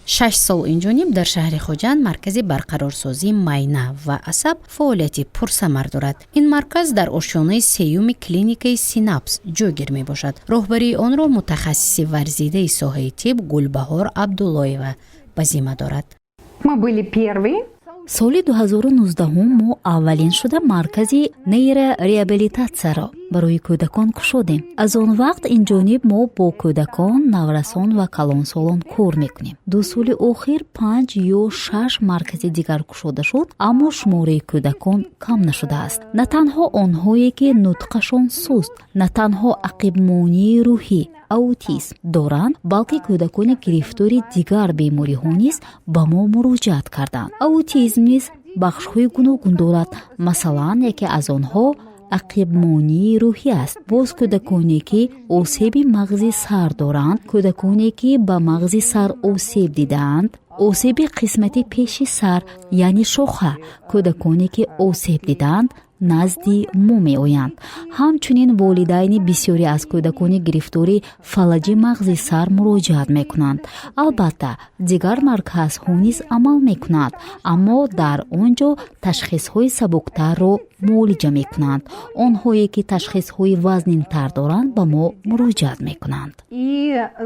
S10: 6 сол инҷониб дар шаҳри Хоҷанд маркази барқарорсозии майна ва асаб фаъолияти пурсамар дорад. Ин марказ дар ошёнаи сеюми клиникаи Синапс ҷойгир мебошад. Роҳбарии онро мутахассиси варзидаи соҳаи тиб Гулбаҳор Абдуллоева ба зимма дорад.
S7: Мы были первые.
S11: Соли 2019 мо аввалин шуда маркази нейрореабилитатсияро барои кӯдакон кушодем. Аз он вақт инҷониб мо бо кӯдакон, наврасон ва калонсолон кор мекунем. 2 соли охир панҷ ё шаш маркази дигар кушода шуд, аммо шумораи кӯдакон кам нашудааст. На танҳо онҳое, ки нутқашон суст, на танҳо ақибмонии рӯҳӣ, аутизм доранд, балки кӯдакони гирифтори дигар бемориҳо низ ба мо муроҷиат карданд. Аутизм низ бахшҳои гуногун дорад. Масалан, яке аз онҳо ақибмонии рӯҳӣ аст. Боз кӯдаконе, ки осеби мағзи сар доранд, кӯдаконе, ки ба мағзи сар осеб дидаанд, осеби қисмати пеши сар, яъне шоха, кӯдаконе, ки осеб дидаанд, назди мо меоянд. Ҳамчунин волидайни бисёре аз кӯдакони гирифтори фалаҷи мағзи сар муроҷиат мекунанд. Албатта, дигар марказҳо низ амал мекунанд, аммо дар он ҷо ташхисҳои сабуктарро муолиҷа мекунанд. Онҳое, ки ташхисҳои вазнинтар доранд, ба мо муроҷиат мекунанд.
S7: И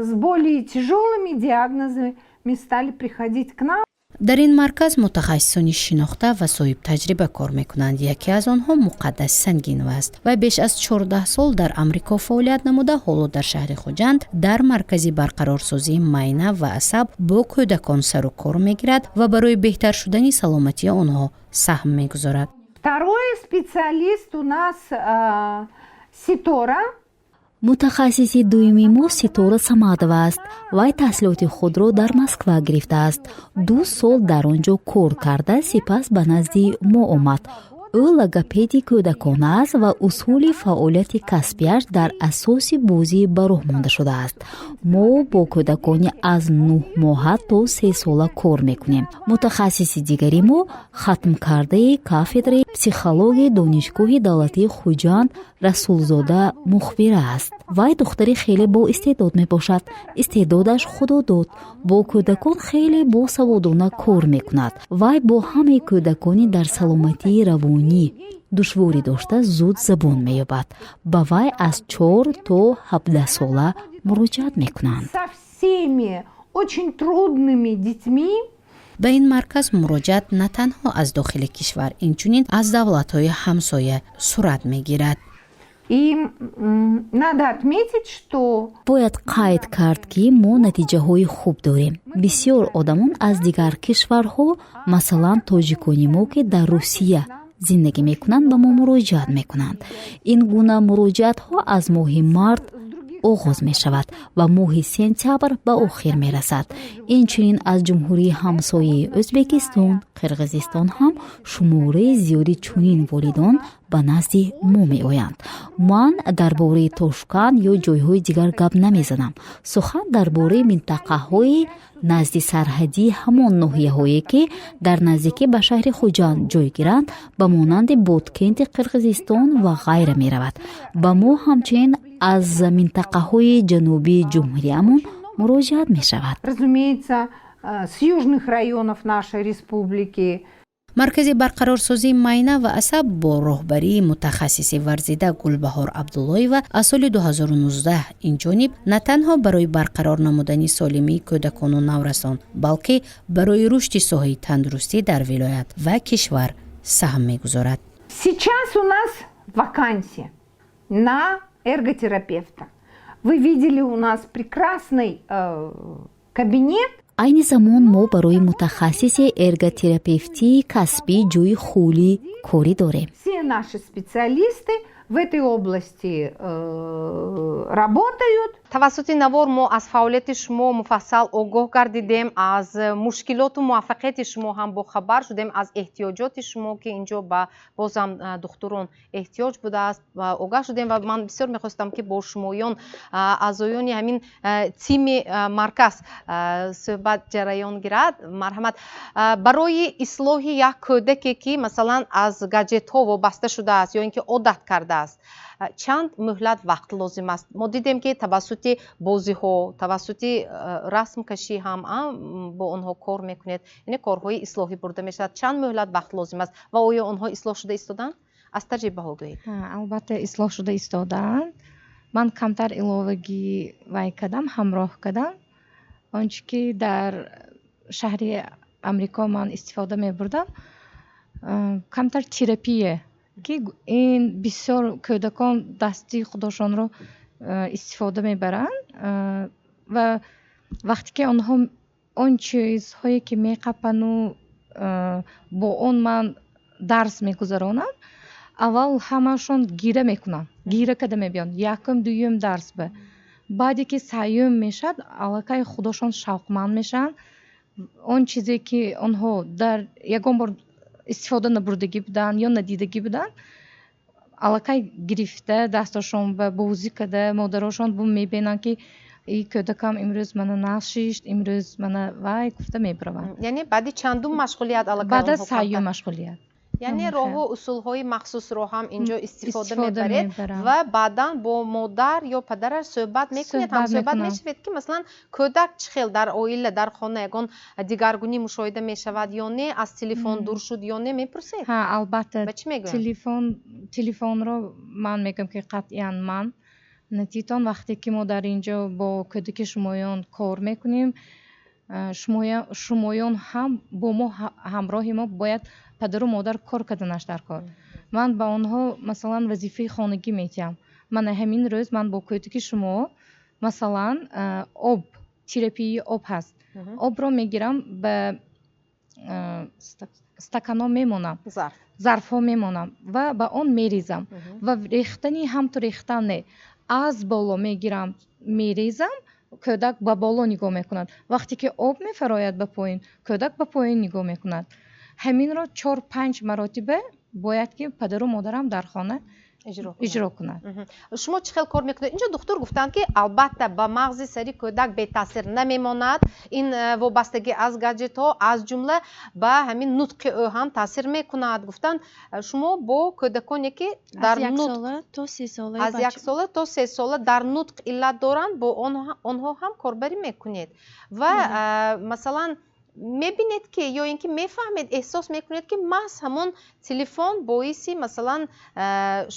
S7: с более тяжелыми диагнозами стали приходить к нам.
S10: Дар ин марказ мутахассисони шинохта ва соҳибтаҷриба кор мекунанд. Яке аз онҳо Муқаддас Сангинова аст. Вай беш аз 14 сол дар Амрико фаъолият намуда, ҳоло дар шаҳри Хуҷанд дар маркази барқарорсозии майна ва асаб бо кӯдакон сару кор мегирад ва барои беҳтар шудани саломатии онҳо саҳм мегузорад.
S7: Второй специалист у нас Ситора.
S11: Мутахассиси дуюми мо Ситора Самадова аст. Вай таҳсилоти худро дар Москва гирифтааст, 2 сол дар он ҷо кор карда, сипас ба назди мо омад. Ӯ логопеди кӯдакона аст ва усули фаъолияти касбияш дар асоси бозӣ ба роҳ монда шудааст. Мо бо кӯдакони аз 9 моҳа то 3 сола кор мекунем. Мутахассиси дигари мо хатмкардаи кафедраи психологияи Донишгоҳи давлатии Хуҷанд Расулзода Мухбира аст. Вай духтари хеле боистеъдод мебошад, истеъдодаш Худо дод. Бо кӯдакон хеле босаводона кор мекунад. Вай бо ҳамаи кӯдакони дар саломатии равонӣ душворӣ дошта зуд забон меёбад. Ба вай аз 4 то 17 сола муроҷиат мекунанд.
S7: Со всеми очень трудными детьми.
S10: Ба ин марказ муроҷиат на танҳо аз дохили кишвар, инчунин аз давлатҳои ҳамсоя сурат мегирад.
S7: И надо отметить, что
S11: Бояд қайд кард, ки мо натиҷаҳои хуб дорем. Бисёр одамон аз дигар кишварҳо, масалан, тоҷикони мо, ки дар Русия зиндагӣ мекунанд, ба мо муроҷиат мекунанд. Ин гуна муроҷиатҳо аз моҳи март оғоз мешавад ва моҳи сентябр ба охир мерасад. Инчунин аз ҷумҳурии ҳамсояи Ӯзбекистон, Қирғизистон ҳам шумораи зиёди чунин волидон ба назди мо меоянд. Ман дар бораи Тошканд ё ҷойҳои дигар гап намезанам. Сухан дар бораи минтақаҳои назди сарҳадии ҳамон ноҳияҳое, ки дар наздикӣ ба шаҳри Хуҷанд ҷойгиранд, ба монанди Боткенти Қирғизистон ва ғайра меравад. Ба мо ҳамчунин аз минтақаҳои ҷанубии ҷумҳуриямон муроҷиат мешавад.
S7: Разумеется, с южных районов нашей республики.
S10: Маркази барқарорсозии майна ва асаб бо роҳбарии мутахассиси варзида Гулбаҳор Абдуллоева аз соли 2019 инҷониб на танҳо барои барқарор намудани солимии кӯдакону наврасон, балки барои рушди соҳаи тандурустӣ дар вилоят ва кишвар саҳм мегузорад.
S7: Сейчас у нас вакансия на эрготерапевта. Вы видели, у нас прекрасный кабинет.
S11: Айни замон мо барои мутахассиси эрготерапевтии касбӣ ҷойи холии корӣ дорем.
S7: Все наши специалисты в этой области работают.
S1: Тавассути навор мо аз фаъолияти шумо муфассал огоҳ гардидем, аз мушкилоту муваффақияти шумо ҳам бохабар шудем, аз эҳтиёҷоти шумо, ки инҷо ба бозам духтурон эҳтиёҷ будааст, огаҳ шудем. Ва ман бисёр мехостам, ки бо шумоён, аъзоёни ҳамин тими марказ, суҳбат ҷараён гирад. Марҳамат, барои ислоҳи як кӯдаке, ки масалан аз гаджетҳо вобаста шудааст ё ин ки одат кардааст, чанд муҳлат вақт лозим аст? Мо дидем, ки тавассути бозиҳо, тавассути расмкашӣ ҳам бо онҳо кор мекунед, яъне корҳои ислоҳӣ бурда мешавад. Чанд муҳлат вақт лозим аст ва оё онҳо ислоҳ шуда истодаанд? Аз таҷрибаҳо гӯед.
S5: Албатта, ислоҳ шуда истодаанд. Ман камтар иловагӣ вай кардам, ҳамроҳ кардам. Он чӣ ки дар шаҳри Амрико ман истифода мебурдам, камтар терапия, ки ин бисёр кӯдакон дасти худошонро истифода мебаранд ва вақте ки онҳо он чизҳое ки меқапану бо он ман дарс мегузаронам, аввал ҳамашон гира мекунанд, гира карда мебиёнд якум, дуюм дарс ба. Баъде ки сеюм мешавад, аллакай худошон шавқманд мешаванд. Он чизе ки онҳо дар ягон бор истифода набурдагӣ буданд ё надидагӣ буданд, аллакай гирифта дасташон ба бозӣ карда, модарошон бу мебинанд, ки и кӯдакам имрӯз мана нашишт, имрӯз мана вай, гуфта мебараванд.
S1: Яъне баъди чандум машғулият аллакай?
S5: Баъд аз сеюм машғулият.
S1: Яъне роҳу усулҳои махсусро ҳам инҷо истифода мебаред ва баъдан бо модар ё падараш суҳбат мекунед, ҳамсӯҳбат мешавед, ки масалан кӯдак чӣ хел дар оила, дар хона ягон дигаргунӣ мушоҳида мешавад ё не, аз телефон дур шуд ё не, мепурсед?
S5: Ҳа, албатта.
S1: Ба чӣ мегӯянд?
S5: Телефонро ман мегӯям, ки қатъиян ман натитон. Вақте ки мо дар ин ҷо бо кӯдаки шумоён кор мекунем, шумоён ҳам бо мо, ҳамроҳи мо бояд падару модар кор карданаш дар кор. Ман ба онҳо масалан вазифаи хонагӣ медиҳам: мана ҳамин рӯз ман бо кӯдаки шумо, масалан, об, терапияи об ҳаст, обро мегирам, ба стаканҳо мемонам, зарфҳо мемонам ва ба он мерезам. Ва рехтани ҳамту рехтан не, аз боло мегирам, мерезам, кӯдак ба боло нигоҳ мекунад. Вақте ки об мефарояд ба поён, кӯдак ба поён нигоҳ мекунад. Ҳаминро чор панҷ маротиба бояд ки падару модарам дар хона иҷро кунад.
S1: Шумо чӣ хел кор мекунед? Инҷо духтур гуфтанд, ки албатта ба мағзи сари кӯдак бетаъсир намемонад ин вобастагӣ аз гаджетҳо, аз ҷумла ба ҳамин нутқи ӯ ҳам таъсир мекунад, гуфтанд. Шумо бо кӯдаконе, ки дар аз 1 сола то 3 сола дар нутқ иллат доранд, бо онҳо ҳам корбарӣ мекунед ва масалан мебинед, ки ё ин ки мефаҳмед, эҳсос мекунед, ки маҳз ҳамон телефон боиси масалан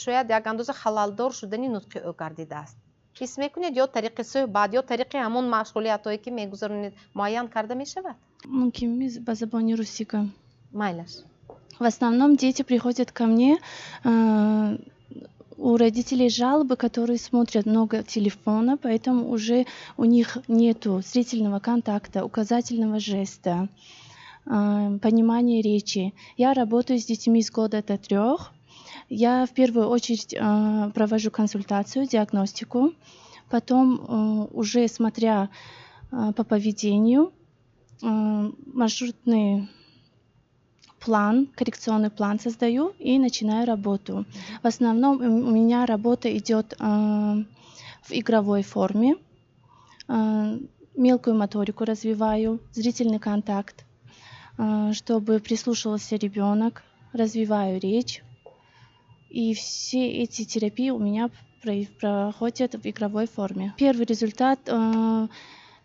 S1: шояд як андоза халалдор шудани нутқи ӯ гардидааст, ҳис мекунед ё тариқи суҳбат, ё тариқи ҳамон машғулиятҳое, ки мегузаронед, муайян карда мешавад?
S12: Мумкин ба забони русӣ гӯям?
S1: Майлаш.
S12: В основном дети приходят ко мне. У родителей жалобы, которые смотрят много телефона, поэтому уже у них нету зрительного контакта, указательного жеста, понимания речи. Я работаю с детьми с года до 3. Я в первую очередь провожу консультацию, диагностику. Потом, уже смотря по поведению, маршрутный план, коррекционный план создаю и начинаю работу. В основном у меня работа идет в игровой форме. Мелкую моторику развиваю, зрительный контакт, чтобы прислушивался ребенок, развиваю речь. И все эти терапии у меня проходят в игровой форме. Первый результат,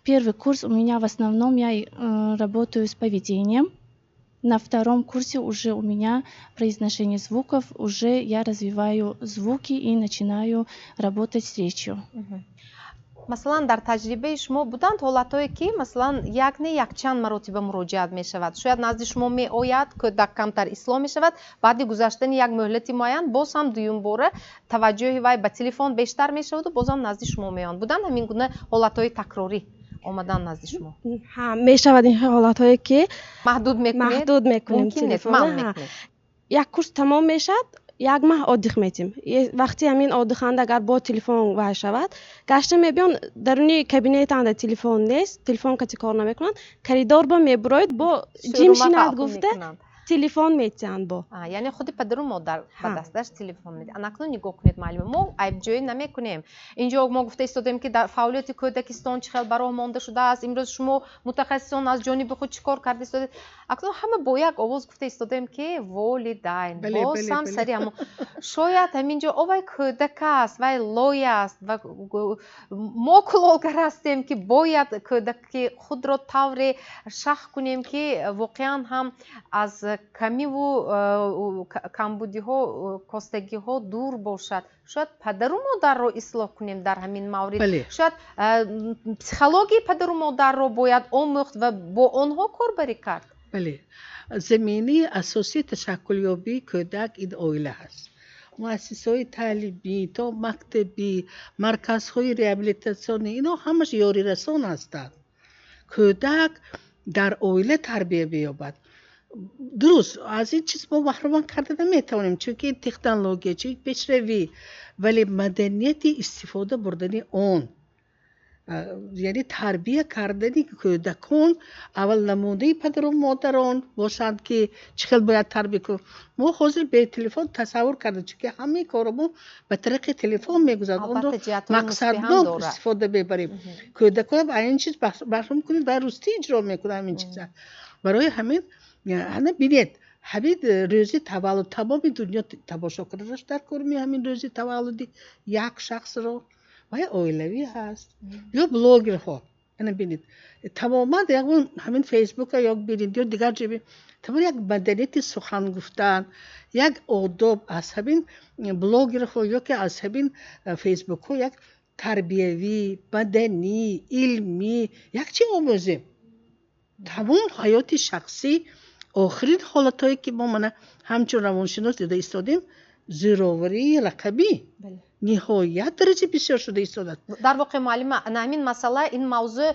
S12: первый курс у меня в основном я работаю с поведением. На втором курсе уже у меня произношение звуков, уже я развиваю звуки и начинаю работать с речью.
S1: Масалан, дар таҷрибаи шумо буданд ҳолатҳое, ки, масалан, як не, якчанд маротиба муроҷиат мешавад? Шояд назди шумо меояд кӯдак, камтар ислоҳ мешавад, баъди гузаштани як муҳлати муайян боз ҳам дуюмбора таваҷҷӯҳи вай ба телефон бештар мешаваду боз ҳам назди шумо меоянд. Буданд ҳамин гуна ҳолатҳои такрорӣ омадан назди шумо?
S13: Ҳа, мешавад ин ҳолатҳое, ки
S1: маҳдуд мекунед?
S13: Маҳдуд мекунем.
S1: Мумкин нест, манъ мекунед.
S13: Як курс тамом мешавад, як маҳ отдых метим. Вақти ҳамин отдых анда агар бо телефон вай шавад, гашта мебиён, даруни кабинетанда телефон нест, телефон кати кор намекунанд, коридор ба мебуроид, бо ҷим шинад гуфта, телефон метиҳанд бо.
S1: Яъне худи падару модар ба дасташ телефон медиҳад. Ана акнун нигоҳ кунед, муаллима, мо айбҷӯӣ намекунем. Инҷо мо гуфта истодем, ки дар фаъолияти кӯдакистон чӣ хел ба роҳ монда шудааст, имрӯз шумо, мутахассисон, аз ҷониби худ чӣ кор карда истодед. Акнун ҳама бо як овоз гуфта истодем, ки волидайн боз ҳам сари ҳамо. Шояд ҳамин ҷо о вай кӯдак аст, вай лой аст ва мо кулолгар ҳастем, ки бояд кӯдаки худро тавре шах кунем, ки воқеан ҳам аз камиву камбудиҳо, костагиҳо дур бошад. Шояд падару модарро ислоҳ кунем дар ҳамин маврид. Шояд психологияи падару модарро бояд омӯхт ва бо онҳо корбарӣ кард.
S8: Бале, заминаи асосии ташаккулёбии кӯдак ин оила ҳаст. Муассисаҳои таълимӣ то мактабӣ, марказҳои реабилитатсионӣ, инҳо ҳамаш ёрирасон ҳастанд. Кӯдак дар оила тарбия меёбад. Дуруст, аз ин чиз мо маҳрумон карда наметавонем, чунки ин технология, чунки пешравӣ, вале маданияти истифода бурдани он, яъне тарбия кардани кӯдакон, аввал намунаи падару модарон бошанд, ки чӣ хел бояд тарбия кун. Мо ҳозир бе телефон тасаввур кардем, чунки ҳамаи корро мо ба тариқи телефон мегузарем, онро мақсаднок истифода мебарем. Кӯдаконам ин чиз маҳрум кунед ва рустӣ иҷро мекунад ҳамин чиза. Барои ҳамин, ана бинед, ҳамин рӯзи таваллуд тамоми дунё тамошо карданаш дар кор, ҳамин рӯзи таваллуди як шахсро, вай оилавӣ ҳаст ё блогерҳо. Ана бинед, тамоман ягон ҳамин Фейсбука ё бинед, ё дигар ҷо, тамом як маданияти сухан гуфтан, як одоб аз ҳамин блогерҳо ё ки аз ҳамин фейсбукҳо як тарбиявӣ, маданӣ, илмӣ як чи омӯзем. Тамом ҳаёти шахсӣ, охирин ҳолатҳое, ки мо мана ҳамчун равоншинос дида истодем, зӯроварии рақамӣ ниҳоят дараҷа бисёр шуда истодааст.
S1: Дар воқеъ, муаллима, ана ҳамин масъала, ин мавзӯъ,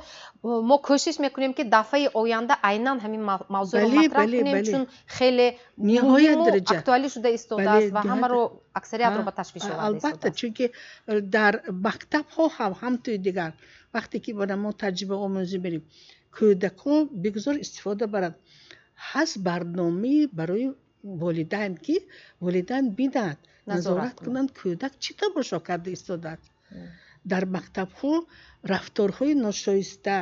S1: мо кӯшиш мекунем, ки дафъаи оянда айнан ҳамин мавзӯъро матраҳ кунем, чун хеле
S8: ниҳоят дараҷа
S1: актуалӣ шуда истодааст ва ҳамаро, аксариятро ба ташвиш оварда.
S8: Албатта, чунки дар мактабҳо ҳам, ҳамтои дигар, вақте ки мана мо таҷриба омӯзӣ мерем, кӯдакҳо бигузор истифода баранд, ҳаст барномаи барои волидайн, ки волидайн бинанд, назорат кунанд, кӯдак чӣ тамошо карда истодааст. Дар мактабҳо рафторҳои ношоиста,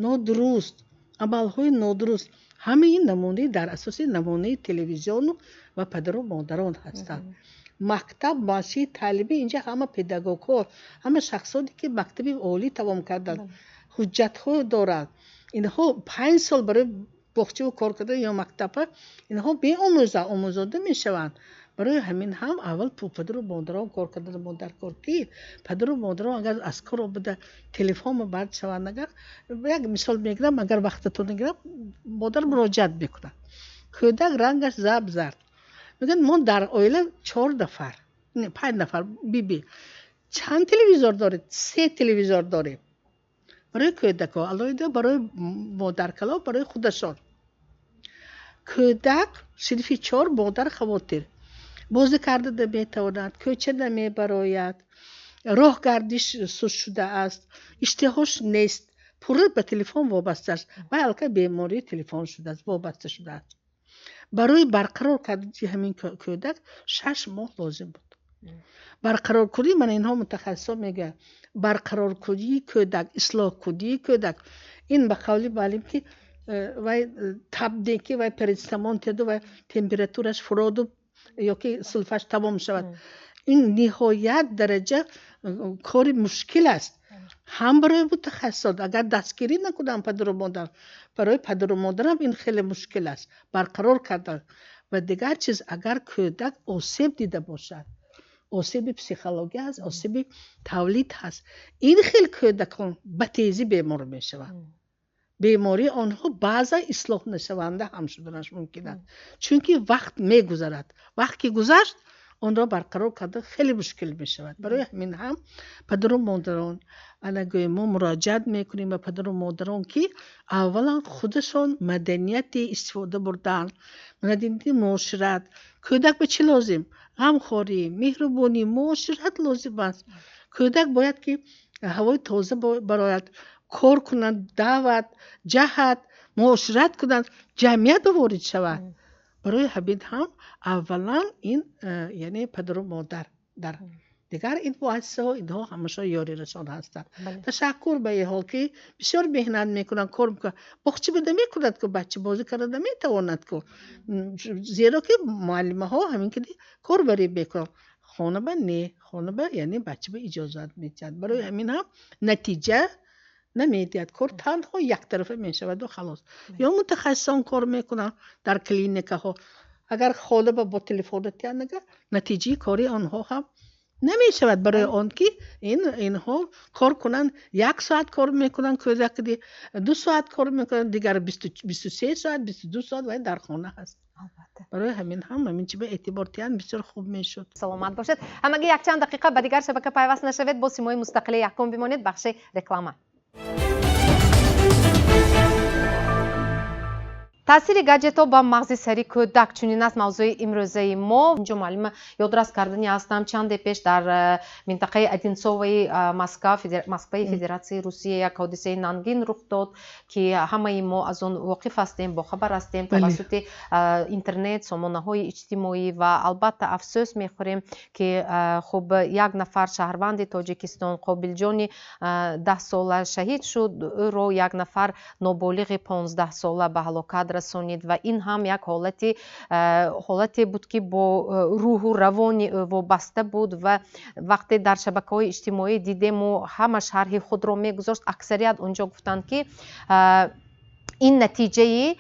S8: нодуруст, амалҳои нодуруст, ҳамаи ин намунаи, дар асоси намунаи телевизиону ва падару модарон ҳастанд. Мактаб, муассисаи таълимӣ, инҷа ҳама педагогҳо, ҳама шахсоне, ки мактаби олӣ тамом карданд, ҳуҷҷатҳо доранд, инҳо 5 сол барои боғчаву кор кардан ё мактаба инҳо меомӯзанд, омӯзонда мешаванд. Барои ҳамин ҳам аввал падару модарон кор кардан мо дар кор, ки падару модарон агар аз кор омада телефонро бард шаванд. Агар як мисол мегирам, агар вақтатон гирам, модар муроҷиат мекунад, кӯдак рангаш зап зард. Мегӯянд, мо дар оила чор нафар. 5 нафар биби. Чанд телевизор доред? 3 телевизор дорем. Барои кӯдакҳо, алоҳида барои модаркало, барои худашон. Кӯдак синфи 4, модар хавотир. Бозӣ карда наметавонад, кӯча намебарояд, роҳ гардиш суст шудааст, иштиҳош нест, пурра ба телефон вобаста аст. Вай аллакай бемории телефон шудааст, вобаста шудааст. Барои барқарор кардани ҳамин кӯдак 6 моҳ лозим буд. Барқароркунӣ, мана инҳо мутахассисон мегӯянд, барқароркунии кӯдак, ислоҳкунии кӯдак. Ин ба қавли муаллим ки вай табде ки вай парацетамол теду вай температураш фуроду ёки сулфаш тамом шавад. Ин ниҳоят дараҷа кори мушкил аст. Ҳам барои мутахассисон, агар дастгирӣ накунанд падару модар, барои падару модарам ин хеле мушкил аст барқарор кардан. Ва дигар чиз, агар кӯдак осеб дида бошад, осеби психология ҳаст, осеби тавлид ҳаст, ин хел кӯдакон ба тезӣ бемор мешаванд. Бемории онҳо баъзан ислоҳ нашаванда ҳам шуданаш мумкин аст, чунки вақт мегузарад. Вақт ки гузашт, онро барқарор кардан хеле мушкил мешавад. Барои ҳамин ҳам падару модарон, ана гӯем, мо муроҷиат мекунем ба падару модарон, ки аввалан худашон маданияти истифода бурдан, маданияти муошират. Кӯдак ба чӣ лозим? Ғамхорӣ, меҳрубонӣ, муошират лозим аст. Кӯдак бояд ки ҳавои тоза барояд, кор кунад, давад, ҷаҳад, муошират кунад, ҷамъият ба ворид шавад. Барои ҳамин ҳам аввалан ин яъне падару модар дар дигар ин муассисаҳо, инҳо ҳамаша ёрирасон ҳастанд. Ташаккур ба ин ҳол ки бисёр меҳнат мекунанд, кор мекунанд. Боғча ба намекунад ку, бача бозӣ карда наметавонад ку, зеро ки муаллимаҳо ҳамин ки кор барӣ мекунанд. Хона ба не, хона ба яъне бача ба иҷозат медиҳад. Барои ҳамин ҳам натиҷа намедиҳад. Кор танҳо яктарафа мешаваду халос. Ё мутахассисон кор мекунанд дар клиникаҳо. Агар хона ба бо телефона тиҳанд, натиҷаи кори онҳо ҳам намешавад. Барои он ки инҳо кор кунанд, 1 соат кор мекунанд, кӯдак 2 соат кор мекунанд, дигар 23 соат, 22 соат вай дар хона ҳаст. Барои ҳамин ҳам ҳамин чи ба эътибор диҳанд бисёр хуб мешуд.
S1: Саломат бошед. Ҳамагӣ якчанд дақиқа ба дигар шабака пайваст нашавед, бо симои мустақили Аҳком бимонед. Бахши реклама. Таъсири гаджетҳо ба мағзи сари кӯдак чунин аст мавзӯи имрӯзаи мо. Инҷо муаллима ёдрас кардани ҳастам, чанде пеш дар минтақаи Одинцоваи Москваи Федератсияи Русия як ҳодисаи нангин рух дод, ки ҳамаи мо аз он воқиф ҳастем, бохабар ҳастем тавассути интернет, сомонаҳои иҷтимоӣ ва албатта афсӯс мехӯрем, ки хуб як нафар шаҳрванди Тоҷикистон Қобилҷони 10 сола шаҳид шуд. Ӯро як нафар ноболиғи 15 сола ба ҳалокат расонид ва ин ҳам як ҳолате буд, ки бо рӯҳу равони ӯ вобаста буд. Ва вақте дар шабакаҳои иҷтимоӣ дидему ҳама шарҳи худро мегузошт, аксарият онҷо гуфтанд, ки ин натиҷаи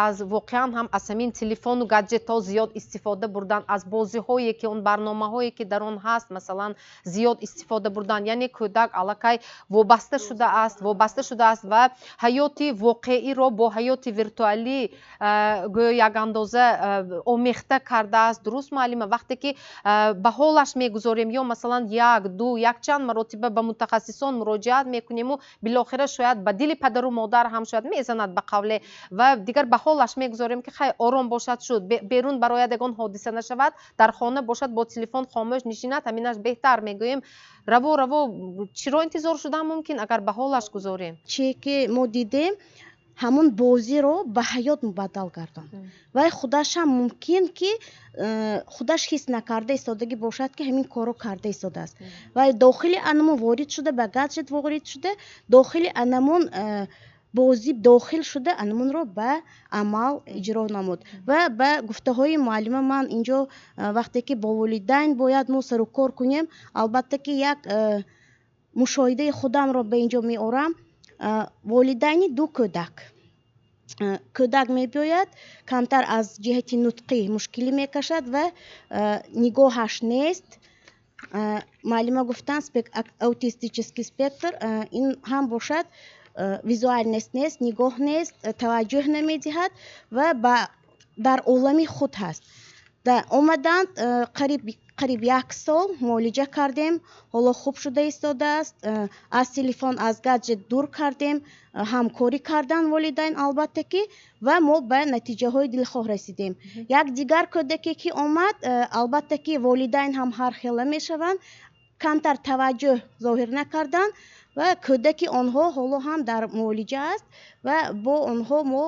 S1: аз воқеан ҳам аз ҳамин телефону гаджетҳо зиёд истифода бурдан, аз бозиҳое ки он барномаҳое ки дар он ҳаст, масалан, зиёд истифода бурдан. Яъне кӯдак аллакай вобаста шудааст ва ҳаёти воқеиро бо ҳаёти виртуалӣ гӯё як андоза омехта кардааст. Дуруст, муаллима, вақте ки ба ҳолаш мегузорем ё масалан 1, 2, якчанд маротиба ба мутахассисон муроҷиат мекунему билохира шояд ба дили падару модар ҳам шояд мезанад ба қавле ва дигар ба ҳолаш мегузорем, ки хай ором бошад шуд, берун барояд ягон ҳодиса нашавад, дар хона бошад, бо телефон хомӯш нишинад, ҳаминаш беҳтар мегӯем. Раво раво чиро интизор шудан мумкин, агар ба ҳолаш гузорем?
S14: Чие ки мо дидем, ҳамон бозиро ба ҳаёт мубаддал гардонд. Вай худашам мумкин ки худаш ҳис накарда истодагӣ бошад, ки ҳамин корро карда истодааст. Вай дохили анамон ворид шуда, ба гаджет ворид шуда, дохили анамон бозӣ дохил шуда, анамонро ба амал иҷро намуд. Ва ба гуфтаҳои муаллима ман инҷо вақте ки бо волидайн бояд мо сарукор кунем, албатта ки як мушоҳидаи худамро ба инҷо меорам. Волидайни 2 кӯдак. Кӯдак мебиёяд, камтар аз ҷиҳати нутқӣ мушкилӣ мекашад ва нигоҳаш нест. Муаллима гуфтанд, аутистический спектр, ин ҳам бошад визуальность нест, нигоҳ нест, таваҷҷӯҳ намедиҳад ва дар олами худ ҳаст. Омаданд, қариб як сол муолиҷа кардем, ҳоло хуб шуда истодааст. Аз телефон, аз гаджет дур кардем, ҳамкорӣ карданд волидайн, албатта ки, ва мо ба натиҷаҳои дилхоҳ расидем. Як дигар кӯдаке ки омад, албатта ки волидайн ҳам ҳар хела мешаванд, камтар таваҷҷӯҳ зоҳир накарданд ва кӯдаки онҳо ҳоло ҳам дар муолиҷа аст. Ва бо онҳо мо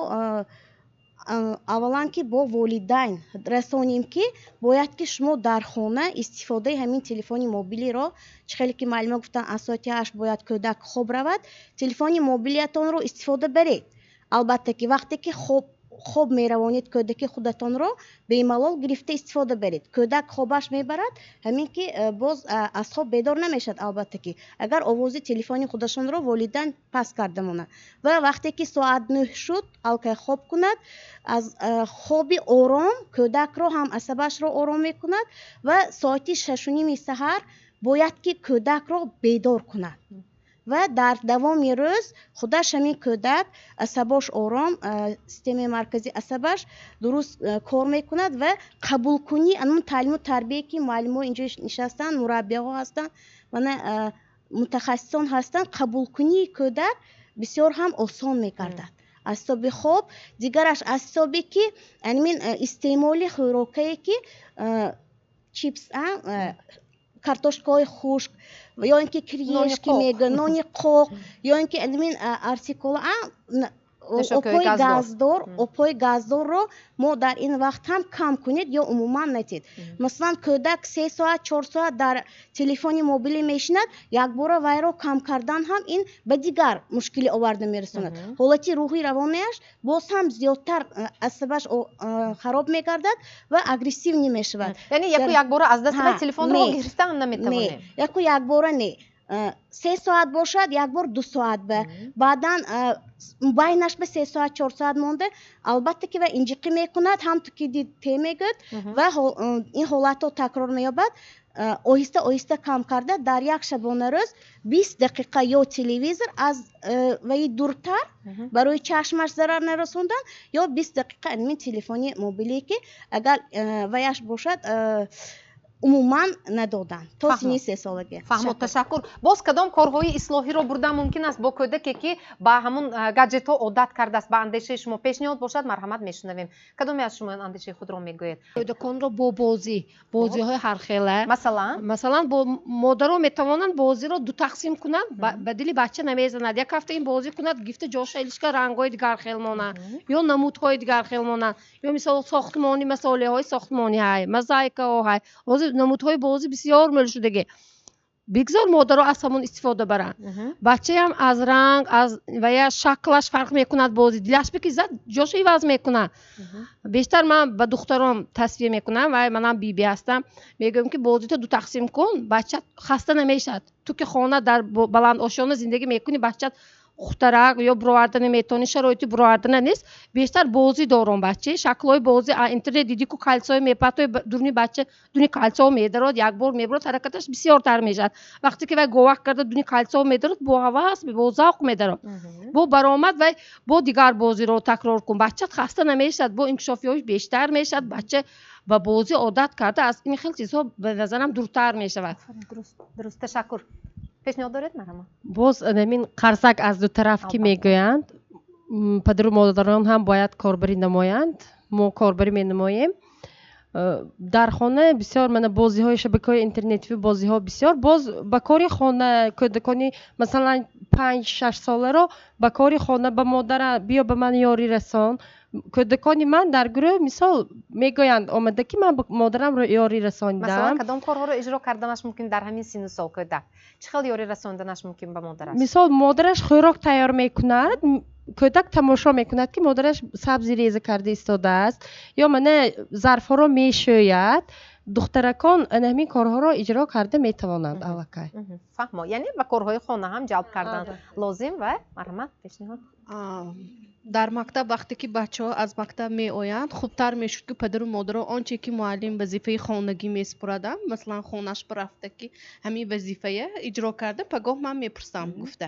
S14: аввалан ки бо волидайн расонем, ки бояд ки шумо дар хона истифодаи ҳамин телефони мобилиро, чӣ хеле ки муаллима гуфтанд, аз соати 8 бояд кӯдак хоб равад, телефони мобилиятонро истифода баред. Албатта ки вақте ки хоб меравонед кӯдаки худатонро, бемалол гирифта истифода баред. Кӯдак хобаш мебарад, ҳамин ки боз аз хоб бедор намешавад, албатта ки агар овози телефони худашонро волидайн паст карда монад. Ва вақте ки соат 9 шуд, алкай хоб кунад. Аз хоби ором кӯдакро ҳам асабашро ором мекунад ва соати 6:30 саҳар бояд ки кӯдакро бедор кунад. Ва дар давоми рӯз худаш ҳамин кӯдак асабош ором, системаи марказии асабаш дуруст кор мекунад ва қабулкунии анун таълиму тарбие ки муаллимҳо инҷо нишастанд, мураббиҳо ҳастанд, мана мутахассисон ҳастанд, қабулкунии кӯдак бисёр ҳам осон мегардад. Аз ҳисоби хоб, дигараш аз ҳисобе ки ҳамин истеъмоли хӯрокае ки чипс, картошкаҳои хушк ё ин ки кириешки мегӯянд, нони қоқ, ё ин ки ҳамин артикула, обҳои газдор, обҳои газдорро мо дар ин вақт ҳам кам кунед ё умуман натед. Масалан, кӯдак 3 соат, 4 соат дар телефони мобилӣ мешинад, якбора вайро кам кардан ҳам ин ба дигар мушкилӣ оварда мерасонад. Ҳолати рӯҳи равонияш боз ҳам зиёдтар асабаш хароб мегардад ва агрессивнӣ мешавад.
S1: Яъне яку якбора аз дасти вай телефонро гирифта ҳам наметавонем?
S14: Яку якбора не. 3 соат бошад, як бор 2 соат ба. Баъдан байнаш ба 3 соат, 4 соат монда, албатта ки ва инҷиқӣ мекунад, ҳам ту ки дид те мегӯяд ва ин ҳолатҳо такрор меёбад. Оҳиста оҳиста кам карда дар як шабонарӯз 20 дақиқа ё телевизор аз ваи дуртар барои чашмаш зарар нарасондан, ё 20 дақиқа ҳамин телефони мобилие ки агар ваяш бошад, умуман надоданд то синни 3 солагӣ.
S1: Фаҳмо, ташаккур. Боз кадом корҳои ислоҳиро бурдан мумкин аст бо кӯдаке ки ба ҳамун гаджетҳо одат кардааст? Ба андешаи шумо пешниҳод бошад, марҳамат, мешунавем. Кадоме аз шумо андешаи худро мегӯед?
S15: Кӯдаконро бо бозӣ, бозиҳои ҳархела.
S1: Масалан?
S15: Масалан, бо модаро метавонанд бозиро ду тақсим кунанд, ба дили бача намезанад. Як ҳафта ин бозӣ кунад, гифта ҷоша илишка рангҳои дигархел монанд ё намудҳои дигархел монанд, ё мисол сохтмонӣ, масолеҳои сохтмонӣ ҳай, мозаикаҳо ҳай. Ҳозир намудҳои бозӣ бисёр мӯл шудагӣ. Бигзор модаро аз ҳамон истифода баранд. Бачаям аз ранг, аз вая шаклаш фарқ мекунад, бозӣ дилаш бикизад, ҷоша иваз мекунад. Бештар ман ба духтаром тасвир мекунам ва манам биби ҳастам. Мегӯям ки бозито ду тақсим кун, бача хаста намешавад. Ту ки хона дар баландошёна зиндагӣ мекунӣ, бачат хутарак ё буроварда наметавонӣ, шароити буроварда нест. Бештар бозӣ дором бача, шаклҳои бозӣ, интернет дидӣ ку калсои мепатои дуни бача, дуни калсо медарод, як бор мебарод, ҳаракаташ бисёртар мешавад. Вақте ки вай говах карда дуни калсо медарод, бо ҳавас, бо завқ медарод. Бо баромад вай бо дигар бозиро такрор кун. Бача хаста намешавад, бо инкишофиёш бештар мешавад. Бача ба бозӣ одат карда аз ин хел чизҳо ба назарам дуртар мешавад.
S1: Дуруст, дуруст, ташаккур. Пешниҳод доред, марҳамат?
S4: Боз ҳамин қарсак аз ду тараф ки мегӯянд, падару модарон ҳам бояд корбарӣ намоянд. Мо корбарӣ менамоем. Дар хона бисёр мана бозиҳои шабакаҳои интернетивӣ, бозиҳо бисёр. Боз ба кори хона кӯдакони масалан 5-6 соларо ба кори хона ба модара биё ба ман ёрӣ расон. Кӯдакони ман дар гурӯҳ мисол мегӯянд омада ки ман ба модарамро ёрӣ расондам.
S1: Масалан, кадом корҳоро иҷро карданаш мумкин дар ҳамин синну сол кӯдак? Чӣ хел ёрӣ расонданаш мумкин ба модараш?
S4: Мисол, модараш хӯрок тайёр мекунад, кӯдак тамошо мекунад ки модараш сабзи реза карда истодааст ё мана зарфҳоро мешӯяд. Духтаракон ана ҳамин корҳоро иҷро карда метавонанд аллакай.
S1: Фаҳмо, яъне ба корҳои хона ҳам ҷалб кардан лозим. Ва марҳамат, пешниҳод.
S3: Дар мактаб вақте ки бачаҳо аз мактаб меоянд, хубтар мешуд ки падару модаро он че ки муаллим вазифаи хонагӣ месупораданд, масалан хонаш рафта ки ҳамин вазифая иҷро карда, пагоҳ ман мепурсам гуфта.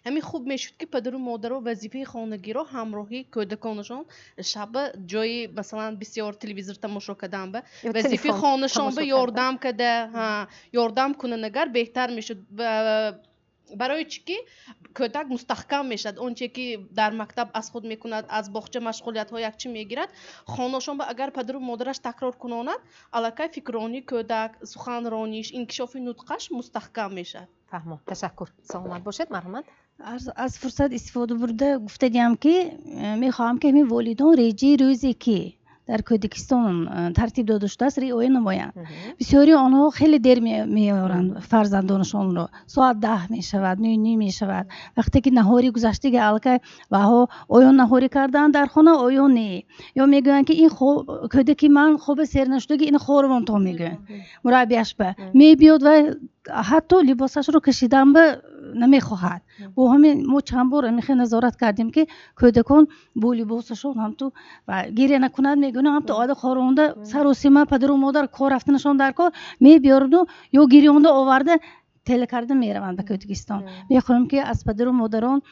S3: Ҳамин хуб мешуд, ки падару модаро вазифаи хонагиро ҳамроҳи кӯдаконашон шаба ҷои, масалан, бисёр телевизор тамошо кардан ба вазифаи хонашон ба ёрдам карда, ёрдам кунанд, агар беҳтар мешуд. Барои чӣ ки кӯдак мустаҳкам мешавад. Он чие ки дар мактаб аз худ мекунад, аз боғча машғулиятҳо якчи мегирад, хонашон ба агар падару модараш такрор кунонад, аллакай фикрронии кӯдак, суханрониш, инкишофи нутқаш мустаҳкам мешавад.
S1: Фаҳмо, ташаккур, саломат бошед, марҳамат.
S2: Аз фурсат истифода бурда гуфта диҳам, ки мехоҳам, ки ҳамин волидон реҷаи рӯзе, ки дар Кӯдакистон тартиб дода шудааст, риоя намоянд. Бисёри онҳо хеле дер меоранд фарзандонашонро, соат 10 мешавад, 9:30 мешавад. Вақте ки наҳорӣ гузаштига, аллакай ваҳо оё наҳорӣ кардаанд дар хона, оё не, ё мегӯянд, ки ин кӯдаки ман хоба сер нашудаги, ин хоравонто мегӯянд мураббияшба. Мебиёд ва ҳатто либосашро кашидан ба намехоҳад. Бо ҳамин мо чанд бор ҳамин хел назорат кардем, ки кӯдакон бо либосашон ҳамту гиря накунад мегӯянд, ҳамту ода хоронда саросима падару модар кор рафтанашон дар кор мебиёрду ё гирёнда оварда тела карда мераванд ба Кӯдакистон. Мехоҳем, ки аз падару модарон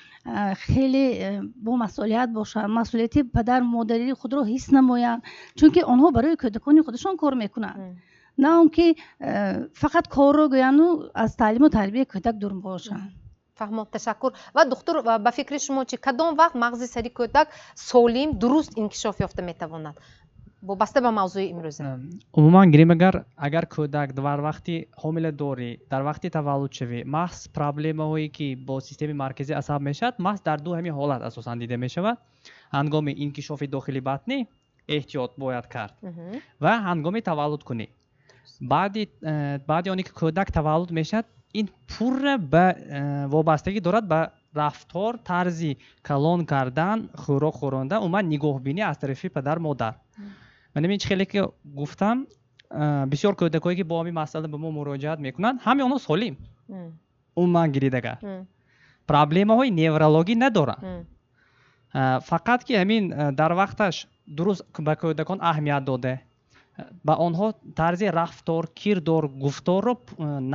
S2: хеле бо масъулият бошанд, масъулияти падару модарии худро ҳис намоянд, чунки онҳо барои кӯдакони худашон кор мекунанд, на он ки фақат корро гӯянду аз таълиму тарбияи кӯдак дур бошанд.
S1: Фаҳмо, ташаккур. Ва духтур, ба фикри шумо чӣ, кадом вақт мағзи сари кӯдак солим, дуруст инкишоф ёфта метавонад, вобаста ба мавзӯи имрӯза?
S9: Умуман гирем, агар кӯдак дар вақти ҳомиладорӣ, дар вақти таваллудшавӣ маҳз проблемаҳое, ки бо системаи марказии асаб мешавад, маҳз дар ду ҳамин ҳолат асосан дида мешавад: ҳангоми инкишофи дохили батнӣ эҳтиёт бояд кард ва ҳангоми таваллудкунӣ. Баъди оне ки кӯдак таваллуд мешавад, ин пурра ба вобастагӣ дорад ба рафтор, тарзи калон кардан, хӯрок хӯрондан, умуман нигоҳбинӣ аз тарафи падар модар. Ман ҳамин чӣ хеле ки гуфтам, бисёр кӯдакое, ки бо ҳамин масъала ба мо муроҷиат мекунанд, ҳамаи онҳо солим, умуман гирид, агар проблемаҳои неврологӣ надоранд, фақат ки ҳамин дар вақташ дуруст ба кӯдакон аҳамият дода, ба онҳо тарзи рафтор, кирдор, гуфторро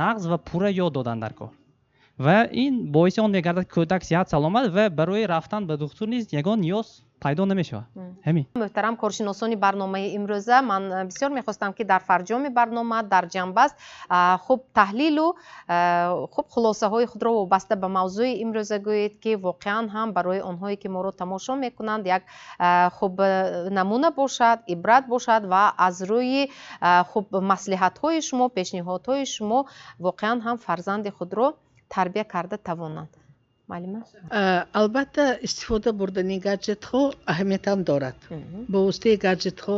S9: нағз ва пурра ёд додан дар кор, ва ин боиси он мегардад, ки кӯдак сиҳат саломат ва барои рафтан ба духтур низ ягон ниёз пайдо намешавад. Ҳамин.
S1: Муҳтарам коршиносони барномаи имрӯза, ман бисёр мехостам, ки дар фарҷоми барнома, дар ҷамъбаст, хуб, таҳлилу хуб, хулосаҳои худро вобаста ба мавзӯи имрӯза гӯед, ки воқеан ҳам барои онҳое, ки моро тамошо мекунанд, як хуб намуна бошад, ибрат бошад ва аз рӯи хуб маслиҳатҳои шумо, пешниҳодҳои шумо воқеан ҳам фарзанди худро тарбия карда тавонанд. Муаллима?
S8: Албатта, истифода бурдани гаджетҳо аҳамиятам дорад. Бо воситаи гаджетҳо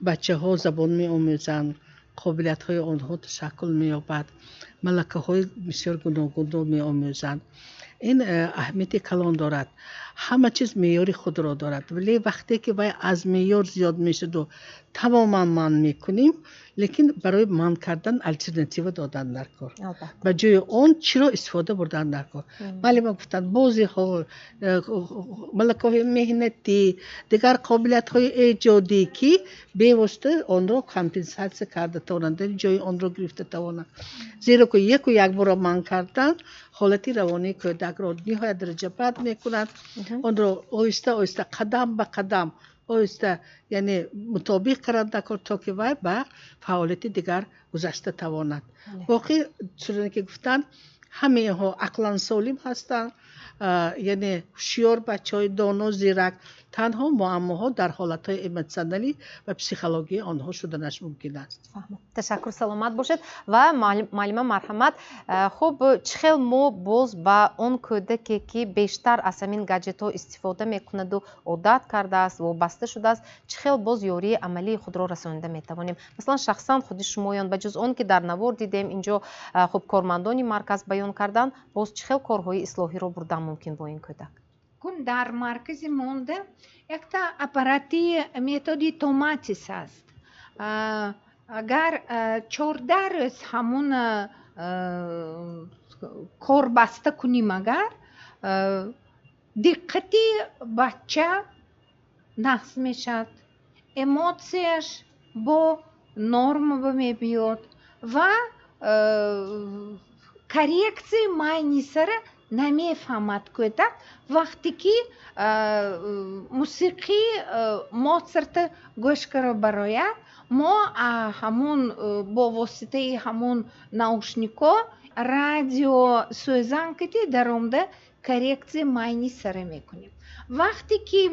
S8: бачаҳо забон меомӯзанд, қобилиятҳои онҳо ташаккул меёбад, малакаҳои бисёр гуногунро меомӯзанд. Ин аҳамияти калон дорад. Ҳама чиз меъёри худро дорад, вале вақте ки вай аз меъёр зиёд мешуду тамоман манъ мекунем, лекин барои манъ кардан алтернатива додан дар кор, ба ҷои он чиро истифода бурдан дар кор. Муаллима гуфтанд, бозиҳо, малакаҳои меҳнатӣ, дигар қобилиятҳои эҷодӣ, ки бевосита онро компенсатсия карда тавонанд, ҷои онро гирифта тавонанд, зеро ки яку якбора манъ кардан ҳолати равонии кӯдакро ниҳоят дараҷа бад мекунад. Онро оҳиста оҳиста, қадам ба қадам, оҳиста, яъне мутобиқ кардан дар кор, то ки вай ба фаъолияти дигар гузашта тавонад. Боқӣ, чуноне ки гуфтанд, ҳамаи инҳо ақлан солим ҳастанд, яъне ҳушёр, бачаҳои доно, зирак. Танҳо муаммоҳо дар ҳолатҳои эмотсионалӣ ва психологии онҳо шуданаш мумкин аст.
S1: Ташаккур, саломат бошед. Ва муаллима, марҳамат. Хуб, чӣ хел мо боз ба он кӯдаке, ки бештар аз ҳамин гаджетҳо истифода мекунаду одат кардааст, вобаста шудааст, чӣ хел боз ёрии амалии худро расонида метавонем? Масалан, шахсан худи шумоён, ба ҷуз он ки дар навор дидем, инҷо хуб кормандони марказ баён карданд, боз чӣ хел корҳои ислоҳиро бурдан мумкин бо ин кӯдак?
S7: Кун дар маркази монда якта аппарати методи Томатис аст. Агар 14 рӯз ҳамун кор баста кунем, агар диққати бача нағз мешавад, эмоцияш бо норма мебиёд ва коррекция майни сара. Намефаҳмад кӯдак вақте ки мусиқӣ Моцарта гӯш кара барояд, мо ҳамун бо воситаи ҳамун наушникҳо радио сӯзанкати даромда коррекция майни сара мекунем. Вақте ки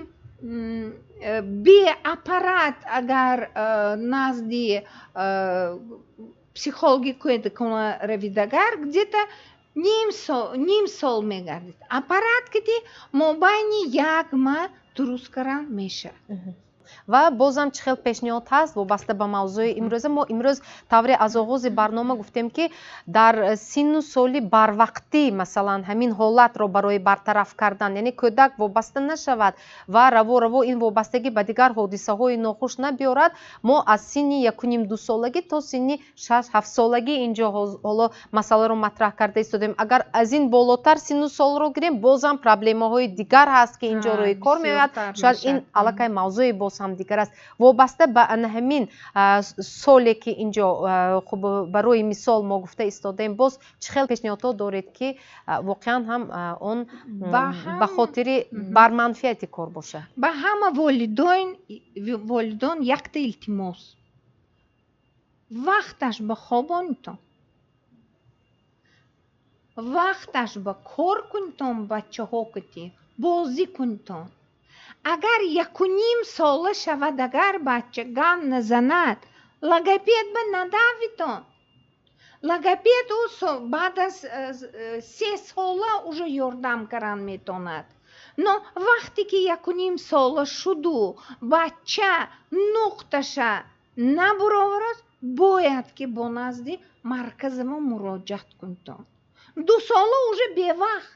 S7: бе аппарат агар назди психологи кӯдакона равидагар, где-то ним сол мегардид. Аппарат кити мобайни як маҳ дуруст кардан мешавад.
S1: Ва бозам чӣ хел пешниҳод ҳаст вобаста ба мавзӯи имрӯза? Мо имрӯз тавре аз оғози барнома гуфтем, ки дар синну соли барвақтӣ, масалан, ҳамин ҳолатро барои бартараф кардан, яъне кӯдак вобаста нашавад ва раво раво ин вобастагӣ ба дигар ҳодисаҳои нохуш набиёрад, мо аз синни 1,5-2 солагӣ то синни 6-7 солагӣ инҷо ҳоло масъаларо матраҳ карда истодем. Агар аз ин болотар синну солро гирем, бозам проблемаҳои дигар ҳаст, ки инҷо рӯи кор меояд. Шояд ин аллакай мавзӯи боз ҳам дигар аст. Вобаста ба ана ҳамин соле, ки инҷо хуб барои мисол мо гуфта истодаем, боз чӣ хел пешниҳодҳо доред, ки воқеан ҳам он ба хотири бар манфиати кор бошад?
S7: Ба ҳама волидон якта илтимос: вақташ ба хобонитон, вақташ ба кор кунитон, бачаҳо кути бозӣ кунитон. Агар 1,5 сола шавад, агар бача гам назанад, логопед ба надавитон. Логопед ӯ баъд аз 3 сола уже ёрдам кардан метавонад. Но вақте ки 1,5 сола шуду бача нуқташа набуроварад, бояд ки бо назди маркази мо муроҷиат кунитон. 2 сола уже бевақт.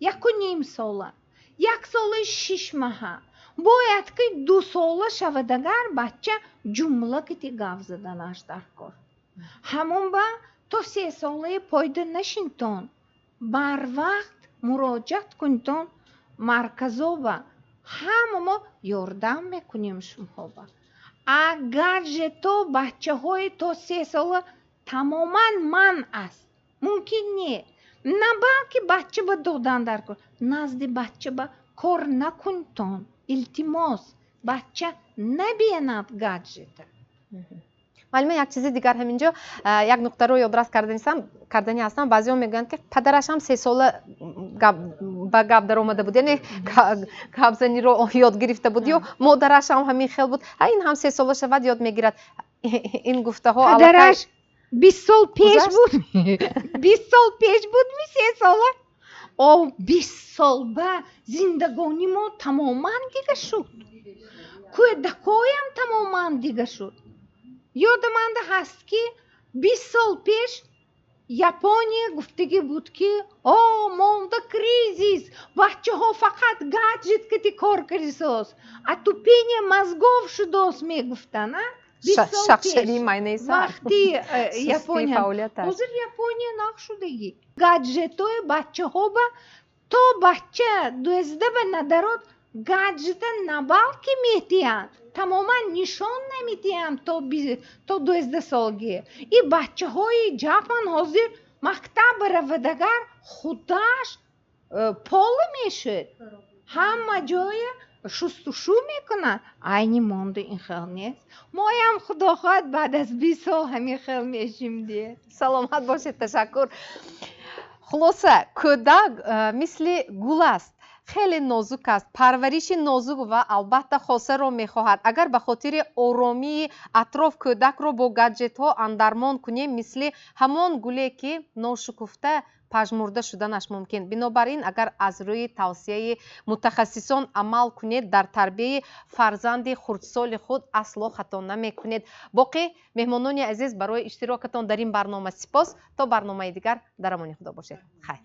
S7: 1,5 сола, 1 солаи 6 маҳа бояд ки 2 сола шавад, агар бача ҷумла кити гап заданаш дар кор. Ҳамон ба то 3 солаи пойда нашинтон, барвақт муроҷиат кунитон марказоба, ҳама мо ёрдам мекунем шумоба. А гаджето бачаҳои то 3 сола тамоман манъ аст. Мумкин не, на балки бача ба додан дар кор, назди бача ба кор накунтон, илтимос, бача набинад гаджета.
S1: Муаллима, як чизи дигар ҳаминҷо як нуқтаро ёдрас кардани ҳастам. Баъзеҳо мегӯянд, ки падараш ҳам 3 сола ба гап даромада буд, яъне гапзаниро ёд гирифта буд, ё модараш ҳам ҳамин хел буд, ин ҳам 3 сола шавад, ёд мегирад. Ин гуфтаҳо
S7: Падараш 20 сол пеш буд, 20 сол пеш будми 3 сола? О, 20 сол ба зиндагони мо тамоман дига шуд, кӯдакоям тамоман дига шуд. Ёдаманда ҳаст, ки 20 сол пеш Япония гуфтагӣ буд, ки о, монда кризис, бачаҳо фақат гаджет кати кор кардисоз, отупение мозгов шудост мегуфтанд. Вақти Япония. Ҳозир Япония нақ шудагӣ. Гаджетҳои бачаҳо ба то бача 12 ба надарод, гаджета на балки метиҳанд, тамоман нишон наметиҳанд то 12 солагӣ. И бачаҳои Ҷапан ҳозир мактаб равадагар, худаш пола мешуд, ҳама ҷоя шустушу мекунад. Айни монда ин хел нест. Моям, худо хоҳад, баъд аз 20 сол ҳамин хел мешим де.
S1: Саломат бошед, ташаккур. Хулоса, кӯдак мисли гул аст, хеле нозук аст, парвариши нозук ва албатта хосаро мехоҳад. Агар ба хотири оромии атроф кӯдакро бо гаджетҳо андармон кунем, мисли ҳамон гуле, ки ношукуфта, пажмурда шуданаш мумкин. Бинобар ин, агар аз рӯи тавсияи мутахассисон амал кунед, дар тарбияи фарзанди хурдсоли худ асло хато намекунед. Боқӣ, меҳмонони азиз, барои иштирокатон дар ин барнома сипос. То барномаи дигар дар амони Худо бошед. Хайр.